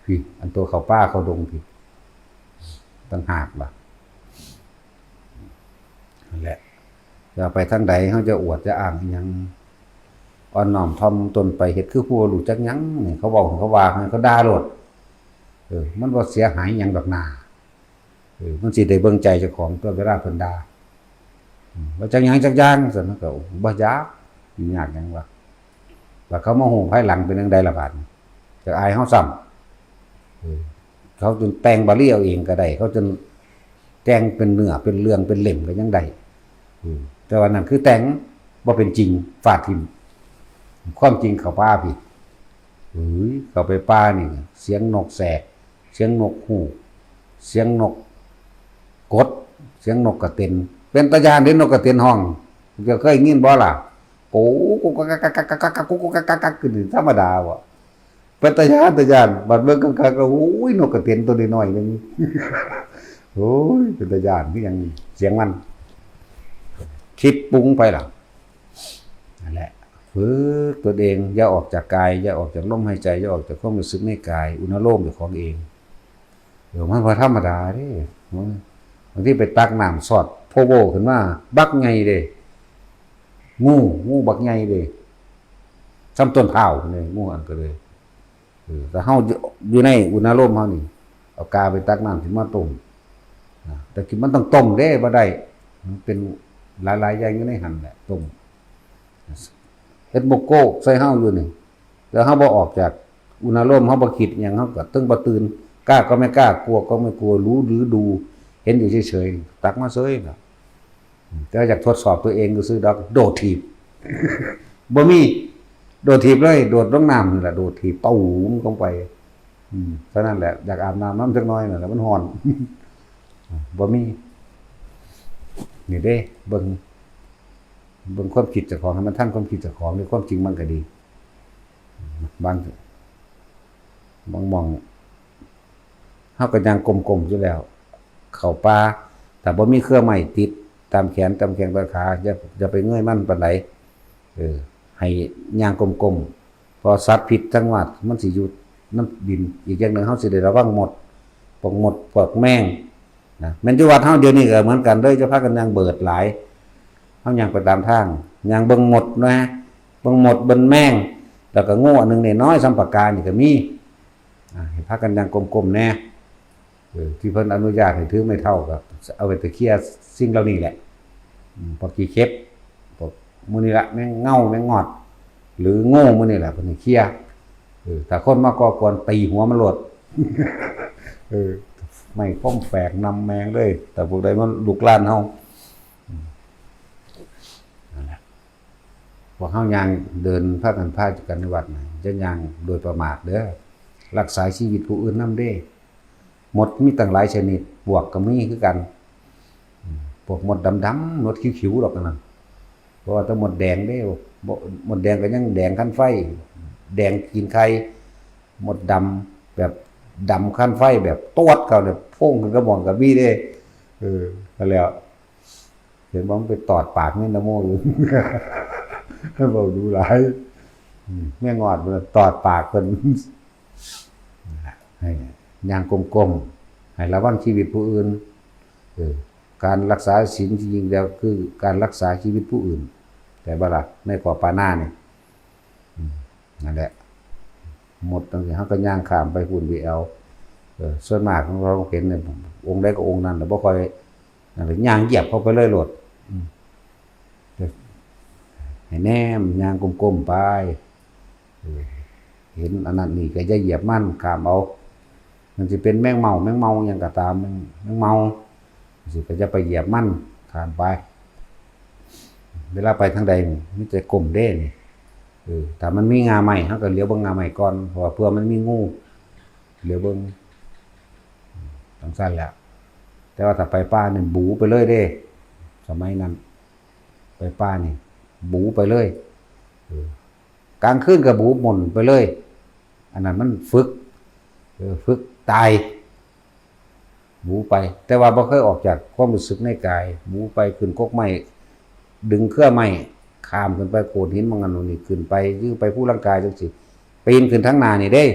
พี่ อันตัวเข้าป่าเข้าดงพี่ ต่างหากล่ะ นั่นแหละ จะไปทางใด เฮาจะอวดจะอ้างอิหยัง อ่อนน้อมถ่อมตนไป เฮ็ดคือผู้บ่รู้จักหยังนี่ เขาเว้า เขาว่า เขาด่าโลด เออ มันบ่เสียหายหยังดอกนา เออ มันสิได้เบิ่งใจเจ้าของตัว เวลาเพิ่นด่า อืม ว่าจักหยังจักอย่างซั่น มันก็บ่อยาก สิยากหยังวะ แล้วเขามาฮู้ภายหลังเป็นจั่งใดล่ะบาดนี้ จักอายเฮาซ้ำ เออ เขาจนแต่งบาลีเอาเองก็ได้ เขาจนแต่งเป็นเนื้อเป็นเรื่องเป็นเล่มก็ยังได้ อืม แต่ว่านั่นคือแต่ง บ่เป็นจริง ฟาดถิ่ม ความจริงเข้าป่าพี่ เฮ้ย เข้าไปป่านี่ เสียงนกแสก เสียงนกฮูก เสียงนกกด เสียงนกกระเต็น เป็นตาย้านเด้ นกกระเต็นฮ้อง เจ้าเคยยินบ่ล่ะ โก กุกกักกักกักกักกักกุกกักกักกัก คือธรรมดาบ่ เป็นตาย้าน ตาย้าน บัดเบิ่งคักๆ แล้ว โอ้ย นกกระเต็นตัวน้อยๆ หนึ่ง โอ้ย เป็นตาย้านคือหยัง เสียงมัน คิดปรุงไปล่ะ นั่นแหละ ฝึกตนเอง อย่าออกจากกาย อย่าออกจากลมหายใจ อย่าออกจากความรู้สึกในกาย อนุโลมเจ้าของเอง เดี๋ยวมันบ่ธรรมดาเด้ บางทีไปตักน้ำสอดโพโวขึ้นมา บักใหญ่เด้ งู งูบักใหญ่เด้ ส่ำต้นพร้าวนี่ งูอันก็เลย เออ แต่เฮาอยู่ในอนุโลมเฮานี่ เอากาไปตักน้ำขึ้นมาต้ม นะ แต่กินมันต้องต้มเด้ บ่ได้ มันเป็นหลายๆ อย่างอยู่ในหั่นแหละ ต้ม เฮ็ดโมโก้ใส่เฮาอยู่นี่ แต่เฮาบ่ออกจากอนุโลม เฮาบ่คิดหยัง เฮาก็เทิงบ่ตื่น กล้าก็ไม่กล้า กลัวก็ไม่กลัว รู้หรือดู เห็นอยู่เฉยๆ ตักมาเฉยน่ะ แต่อยากทดสอบตัวเองซื่อๆ ดอก โดดถีบ บ่มี โดดถีบเลย โดดลงน้ำนี่แหละ โดดถีบ ตูมลงไป อืม เท่านั้นแหละ อยากอาบน้ำนำจักหน่อยนั่นแหละ มันร้อน บ่มี นี่เด้ เบิ่ง เบิ่งความคิดเจ้าของ ให้มันทันความคิดเจ้าของ ในความจริงมันก็ดี บาง บางหม่อง เฮาก็ย่างก้มๆ อยู่แล้ว เข้าป่า ถ้าบ่มีเครือไม้ติดตามแขน ตามแข้ง ตามขา อย่า อย่าไปเงยมันปานใด เออ ให้ย่างก้มๆ เพราะสัตว์พิษทั้งหมดมันสิอยู่นำดิน อีกอย่างหนึ่งเฮาสิได้ระวังมด พวกมด พวกแมง นะ แม่นอยู่วัดเฮาเดี๋ยวนี้ก็เหมือนกันเด้อ จะพากันย่างเบิดหลาย เฮาย่างไปตามทาง ย่างเบิ่งมดนะ เบิ่งมด เบิ่งแมง แล้วก็งูอันหนึ่งน้อยๆ ส่ำปากกานี่ก็มี อ่า ให้พากันย่างก้มๆ แหน่ เออ ที่เพิ่นอนุญาตให้ถือไม้เท้าก็เอาไว้ตะเคลียร์สิ่งเหล่านี้แหละ อืม พวกขี้เข็บ พวกหมู่นี่ละ แมงเง่า แมงงอด หรืองูหมู่นี่แหละ เพิ่นให้เคลียร์ เออ ถ้าคนมาก่อกวนตีหัวมันโลด เออ ไม้คมแฝกนำแมงเลย แต่พวกใดมันลุกลานเฮา อืม นั่นแหละ พวกเฮาย่างเดินพากันพากันในวัดน่ะ จะย่างโดยประมาทเด้อ รักษาชีวิตผู้อื่นนำเด้ มดมีตั้งหลายชนิด ปลวกก็มีคือกัน อืม พวกมดดำๆ มดคิ้วๆ ดอกนั่นน่ะ เพราะว่าแต่มดแดงเด้ บ่ มดแดงก็ยังแดงคันไฟ แดงกินไข่ มดดำแบบดำคันไฟ แบบตวดเข้าเนี่ย โพ่งขึ้นกระหม่อมก็มีเด้ เออ นั่นแหละ เห็นว่ามันไปตอดปากนี่นะโมอยู่ เว้าดูหลาย อืม แม่งอดมันตอดปากเพิ่น ให้ย่างก้มๆ ให้ระวังชีวิตผู้อื่น เออ การรักษาศีลที่จริงแล้วคือการรักษาชีวิตผู้อื่น แต่บ่ล่ะ ในข้อปานานี่ อืม นั่นแหละ มดจั่งซี้ เฮาก็ย่างข้ามไปพุ้นไปเอา เอ เออ ส่วนมากของเราเห็นเนี่ย องค์ใดก็องค์นั้นแหละ บ่ค่อย นั่นแหละ ย่างเหยียบเข้าไปเลยโลด อืม ให้แนม ย่างก้มๆไป เออ เห็นอันนั้นนี่ก็อย่าเหยียบมัน ข้ามเอา มันสิเป็นแมงเม่า แมงเม่าหยังก็ตาม แมง แมงเม่า สิก็อย่าไปเหยียบมัน ข้ามไป เวลาไปทางใดนี่ มีแต่ก้มเด้นี่ เออ ถ้ามันมีง่าไม้ เราก็เหลียวเบิ่งง่าไม้ก่อน เพราะว่าเผื่อมันมีงู เหลียวเบิ่ง จั่งซั้นแหละ แต่ว่าถ้าไปป่านี่บูไปเลยเด้ สมัยนั้น ไปป่านี่ บูไปเลย เออ กลางคืนก็บูหม่นไปเลย อันนั้นมันฝึก เออ ฝึกตาย บูไป แต่ว่าบ่เคยออกจากความรู้สึกในกาย บูไปขึ้นกกไม้ ดึงเครือไม้ ข้ามขึ้นไปโขดหินหม่องนั้นหม่องนี้ ขึ้นไป คือไปภูลังกาจั่งซี้ ปีนขึ้นทางหน้านี่เด้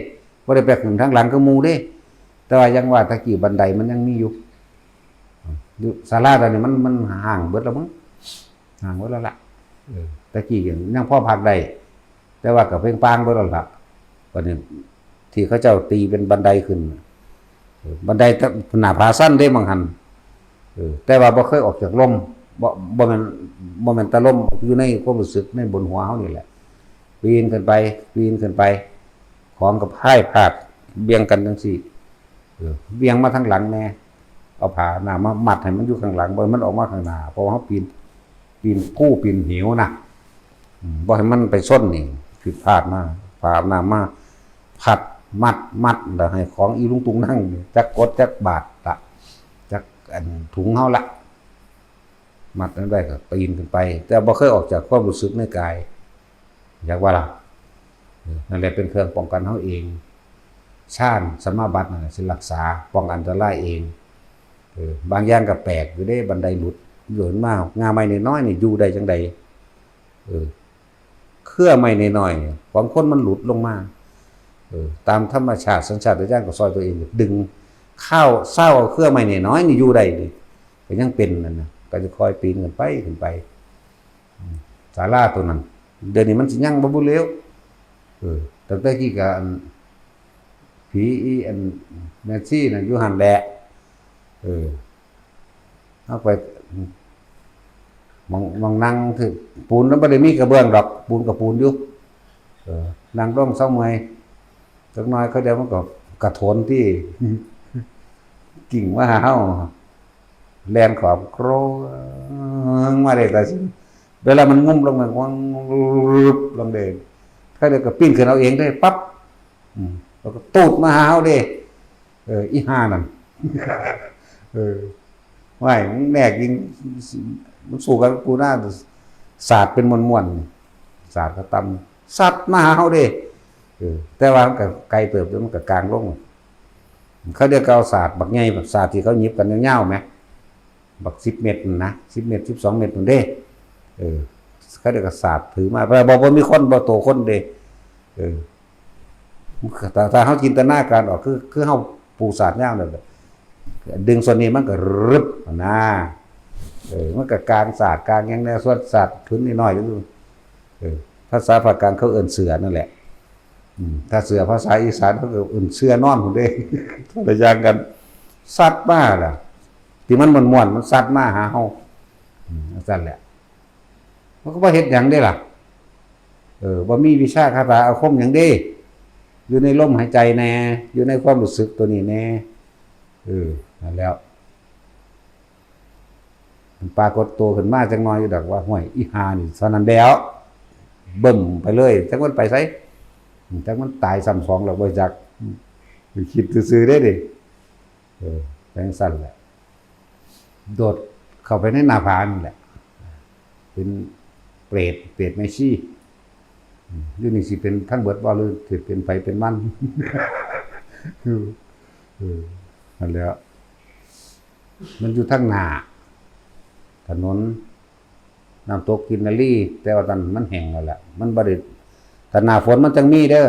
บ่ได้ไปขึ้นทางหลังคือหมู่เด้ แต่ว่ายังว่าตะกี้บันไดมันยังมีอยู่ อยู่ศาลาตอนนี้มัน มันฮ้างเบิดแล้วมั้ง ฮ้างเบิดแล้วล่ะ เออ ตะกี้ยังพอพักได้ แต่ว่าก็เพ่งปางเบิดแล้วล่ะ บัดนี้ที่เขาเจ้าตีเป็นบันไดขึ้น เออ บันไดหน้าผาสั้นเด้บางหัน เออ แต่ว่าบ่เคยออกจากร่ม บ่ บ่แม่น บ่แม่นแต่ร่ม อยู่ในความรู้สึกในบนหัวเฮานี่แหละ ปีนขึ้นไป ปีนขึ้นไป ของก็พ่ายพาดเบี่ยงกันจั่งซี้ เออ เบี่ยงมาทางหลังแน่ เอาผ้าหน้ามามัดให้มันอยู่ข้างหลัง บ่ให้มันออกมาข้างหน้า เพราะว่าเฮาปีน ปีนภูปีนเหวนะ อืม บ่ให้มันไปชนนี่ ผิดพลาดมา ผ้าหน้ามาพัด มัด มัด แล้วให้ของอีลุงตุงนั่ง จักกดจักบาทละ จักอันถุงเฮาละ มัดนั้นไว้ก็ปีนขึ้นไป แต่บ่เคยออกจากความรู้สึกในกาย อยากว่าล่ะ เออ นั่นแหละเป็นเครื่องป้องกันเฮาเอง ฌานสมาบัตินั่นน่ะสิรักษา ป้องกันอันตรายเอง เออ บางอย่างก็แปลกอยู่เด้ บันไดหลุด หล่นมา ง่าไม้น้อยๆนี่อยู่ได้จั่งใด เออ เครือไม้น้อยๆนี่ ของคนมันหลุดลงมา เออ ตามธรรมชาติสัญชาตญาณก็ซอยตัวเอง ดึง ข้าวเศร้าเอาเครือไม้น้อยๆนี่อยู่ได้นี่ ก็ยังเป็นนั่นน่ะ ก็จะค่อยปีนขึ้นไป ขึ้นไป อืม ศาลาตัวนั้น เดี๋ยวนี้มันสิยังบ่บุแล้ว เออ ตั้งแต่กี้ก็อัน ผีอีอัน แม่ชีน่ะอยู่หั่นแหละ เออ เอาไป หม่อง หม่องนั่งคือปูน มันบ่ได้มีกระเบื้องดอก ปูนกับปูนอยู่ เออ นั่งลงเซาเมื่อย จักหน่อยเขาเดี๋ยวมันก็กระโถนที่ กิ่งมาหาเฮา แล่นขอบโครงมาเลย แต่เวลามันงุ้มลงมันวังลงเด้ เขาเดี๋ยวก็ปีนขึ้นเอาเองได้ปั๊บ อืม แล้วก็ตูดมาหาเฮาเด้ เออ อีห่านั่น เออ ว้าย มึงแน่จริง มันสู้กับกูนะ สาดเป็นม่วนๆ สาดก็ตำ สัดมาหาเฮาเด้ เออ แต่ว่ามันก็ไกลเติบอยู่ มันก็กลางลง เขาเรียกเอาสาดบักใหญ่ บักสาดที่เขาหยิบกันยาวๆ ไหม บักสิบเมตรนั่นนะ สิบเมตร สิบสองเมตรนั่นเด้ เออ เขาเรียกว่าสาดถือมา แต่บอกว่ามีคน บ่โตคนเด้ เออ ถ้า ถ้าเขาจินตนาการออก คือ คือเขาปูสาดยาวเลย ดึงส่วนนี้มันก็รึบนะ เออ มันก็กลางสาดกลางหยังแน่ ส่วนสาดผืนน้อยๆอยู่ เออ ภาษาภาคกลางเขาเอิ้นเสือนั่นแหละ อืม ถ้าเสือภาษาอีสานเขาก็เอิ้นเสือนอนพุ้นเด้ คนละอย่างกัน สัดมาล่ะ ที่มันม่วนๆ มันสัดมาหาเฮา อืม จั่งซั้นแหละ มันก็บ่เฮ็ดหยังเด้ล่ะ เออ บ่มีวิชาคาถาอาคมหยังเด้ อยู่ในลมหายใจแน่ อยู่ในความรู้สึกตัวนี้แน่ เออ นั่นแหล้ว มันปรากฏตัวขึ้นมาจักหน่อยอยู่ดอกว่า ห้วย อีห่านี่เท่านั้นแล้ว บึ้มไปเลย จักมันไปไส จักมันตายซ้ำสองแล้วบ่จัก ไปคิดซื่อๆเด้ดิ เออ จั่งซั้นแหละ โดดเข้าไปในหน้าผานี่แหละ เป็นเปรต เปรตแม่ชี อืม อยู่นี่สิเป็นทั้งเบิดบ่ หรือสิเป็นไผเป็นมัน เออ นั่นแหละ มันอยู่ทางหน้า ถนน น้ำตกกินนารี แต่ว่าตอนนั้นมันแห้งแล้วแหละ มันบ่ได้ ถ้าหน้าฝนมันจั่งมีเด้อ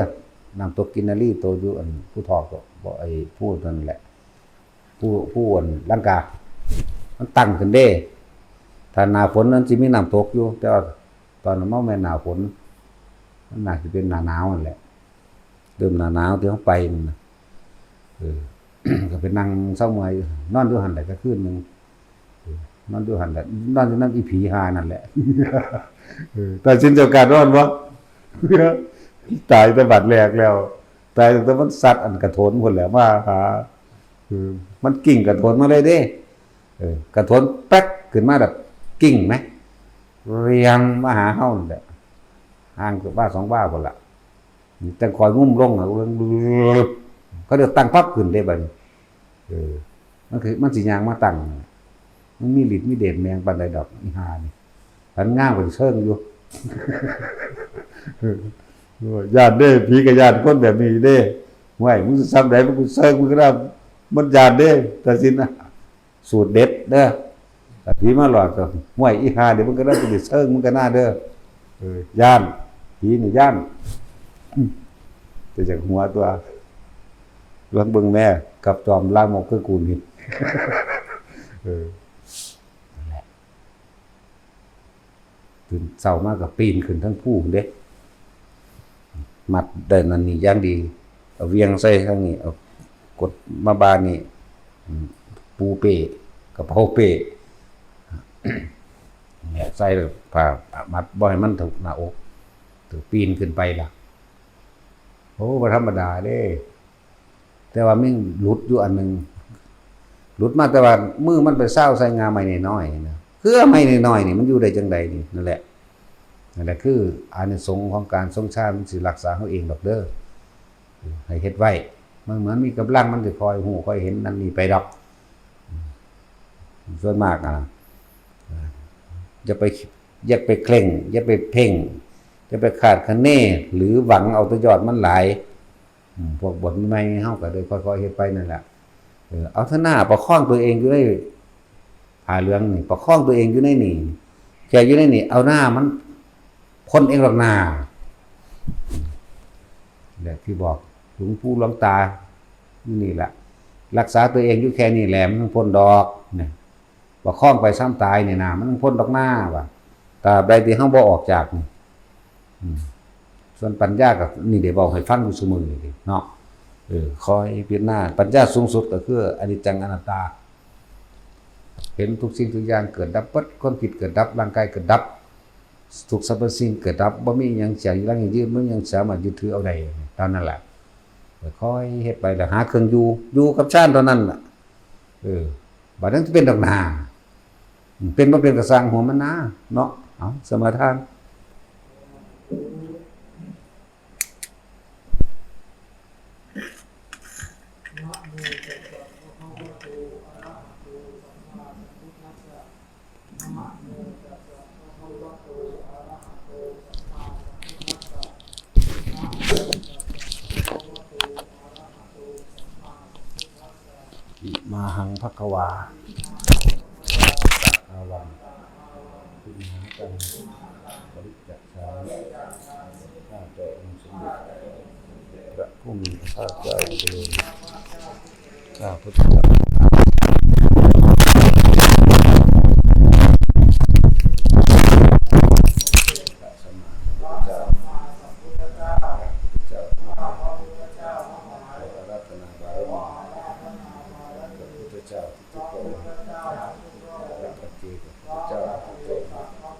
น้ำตกกินนารี โตอยู่อันภูทอก บ่ ไอ้ภูนั่นแหละ ภู ภูอันลังกา มันตั้งขึ้นเด้ ถ้าหน้าฝนมันสิมีน้ำตกอยู่ แต่ว่าตอนนั้นมันแม่นหน้าฝน มันน่าสิเป็นหน้าหนาวนั่นแหละ เริ่มหน้าหนาวที่เขาไปนั่นน่ะ เออ ก็ไปนั่งเซาเมื่อยอยู่ นอนอยู่หั่นแหละก็คืนหนึ่ง เออ นอนอยู่หั่นแหละ นอนอยู่นำอีผีห่านั่นแหละ เออ ตายสิ้นเจ้ากล้านอนบ่ ตายแต่บัดแรกแล้ว ตายตั้งแต่มันสัตว์อันกระโถนพุ้นแหละมาหา เออ มันกิ่งกระโถนมาเลยเด้ เออ กระโถนแป๊กขึ้นมาแบบกิ่งไหม เรียงมาหาเฮานั่นแหละ ห่างเกือบว่าสองว่าพุ้นละ จั่งค่อยงุ้มลงอะ เขาเรียกตั้งปั๊บขึ้นเด้บัดนี้ เออ มันคือ มันสิย่างมาตั้ง มันมีฤทธิ์มีเดชแม่งปานใดดอก อีห่านี่ คันงามกว่าสิเชิงอยู่ ย้านเด้ ผีก็ย้านคนแบบนี้เด้ ห้วย มึงสิซ่ำใด มึงกูเชิงมึงก็ได้ มันย้านเด้ ตัดสินนะ สูตรเด็ดเด้อ ถ้าผีมาหลอกก็ ห้วย อีห่า เดี๋ยวมึงก็ได้ไปเชิงมึงก็น่าเด้อ เออ ย้าน ผีนี่ย้าน แต่จากหัวตัว ลองเบิ่งแม่ กับจอมลามกคือกูนี่ เออ นั่นแหละ ตื่นเช้ามาก็ปีนขึ้นทั้งภูเด้ มัดได้นั่นนี่อย่างดี เอาเหวี่ยงใส่ทางนี้ เอากดมาบ่านี่ อืม ปูเป้ กระเป๋าเป้ เนี่ย ใส่ผ้ามัดบ่ให้มันถูกหน้าอก ถูกปีนขึ้นไปล่ะ โอ้ บ่ธรรมดาเด้ แต่ว่ามันหลุดอยู่อันหนึ่ง หลุดมาแต่ว่ามือมันไปซาวใส่ง่าไม้น้อยๆนี่นะ คือง่าไม้น้อยๆนี่มันอยู่ได้จั่งใดนี่ นั่นแหละ นั่นแหละคืออานิสงส์ของการทรงฌาน มันสิรักษาเฮาเองดอกเด้อ ให้เฮ็ดไว้ มันเหมือนมีกำลัง มันสิคอยฮู้คอยเห็นนั่นนี่ไปดอก ส่วนมากอะ อย่าไป อย่าไปเคร่ง อย่าไปเพ่ง อย่าไปคาดคะเน หรือหวังเอาแต่ยอดมันหลาย อืม พวกบวชใหม่ๆ เฮาก็ได้ค่อยๆ เฮ็ดไปนั่นแหละ เออ เอาเถอะหน้า ประคองตัวเองอยู่ในผ้าเหลืองนี่ ประคองตัวเองอยู่ในนี่ แค่อยู่ในนี่ เอาหน้ามันพ้นเองหรอกหน้า แบบที่บอกหลวงปู่หลวงตาอยู่นี่แหละ รักษาตัวเองอยู่แค่นี้แหละ มันพ้นดอก เนี่ย ประคองไปซ้ำตายเนี่ยนะ มันพ้นดอกหน้าว่ะ ตราบใดที่เฮาบ่ออกจากนี่ อืม ส่วนปัญญาก็นี่ได้เว้าให้ฟังอยู่ซุมื้อนี่เนาะ เออ คอยพิจารณา ปัญญาสูงสุดก็คืออนิจจังอนัตตา เห็นทุกสิ่งทุกอย่างเกิดดับเบิด ความคิดเกิดดับ ร่างกายเกิดดับ ทุกสรรพสิ่งเกิดดับ บ่มีหยังเสีย หยังยืน บ่มีหยังสามารถยึดถือเอาได้ เท่านั้นแหละ คอยเฮ็ดไปแล้วหาเครื่องอยู่ อยู่กับฌานเท่านั้นน่ะ เออ บัดนั้นสิเป็นดอกหน้า เป็นบ่เป็นก็ซ่างหัวมันนะ เนาะ เอา สมาทาน อิมาหังภะคะวา ตะกะวัง พุทธัง บริจจาคามิ ข้าแต่องค์สมเด็จพระผู้มีพระภาคเจ้าเจริญ ข้าพุทธเจ้า พระสัมมาสัมพุทธเจ้า พระพุทธเจ้าทั้งหลาย ขออาราธนาบารมี พระพุทธเจ้าทุกๆองค์ พระปัจเจกพุทธเจ้าทุกๆองค์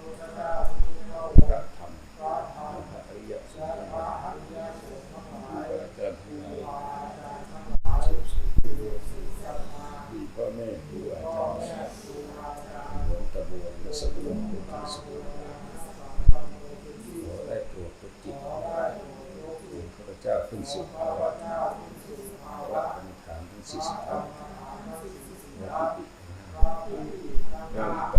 พระธรรม พระอริยสงฆ์ทั้งหลาย ครูบาอาจารย์ทั้งหลาย มีพ่อแม่ครูอาจารย์ หลวงตาบัว และสกุลผู้ที่สุด ขอได้โปรดปกจิต ข้าพเจ้าขึ้นสู่ภาวะ พระกรรมฐานทั้งสี่สิบท่าน และปิติ เริ่มไป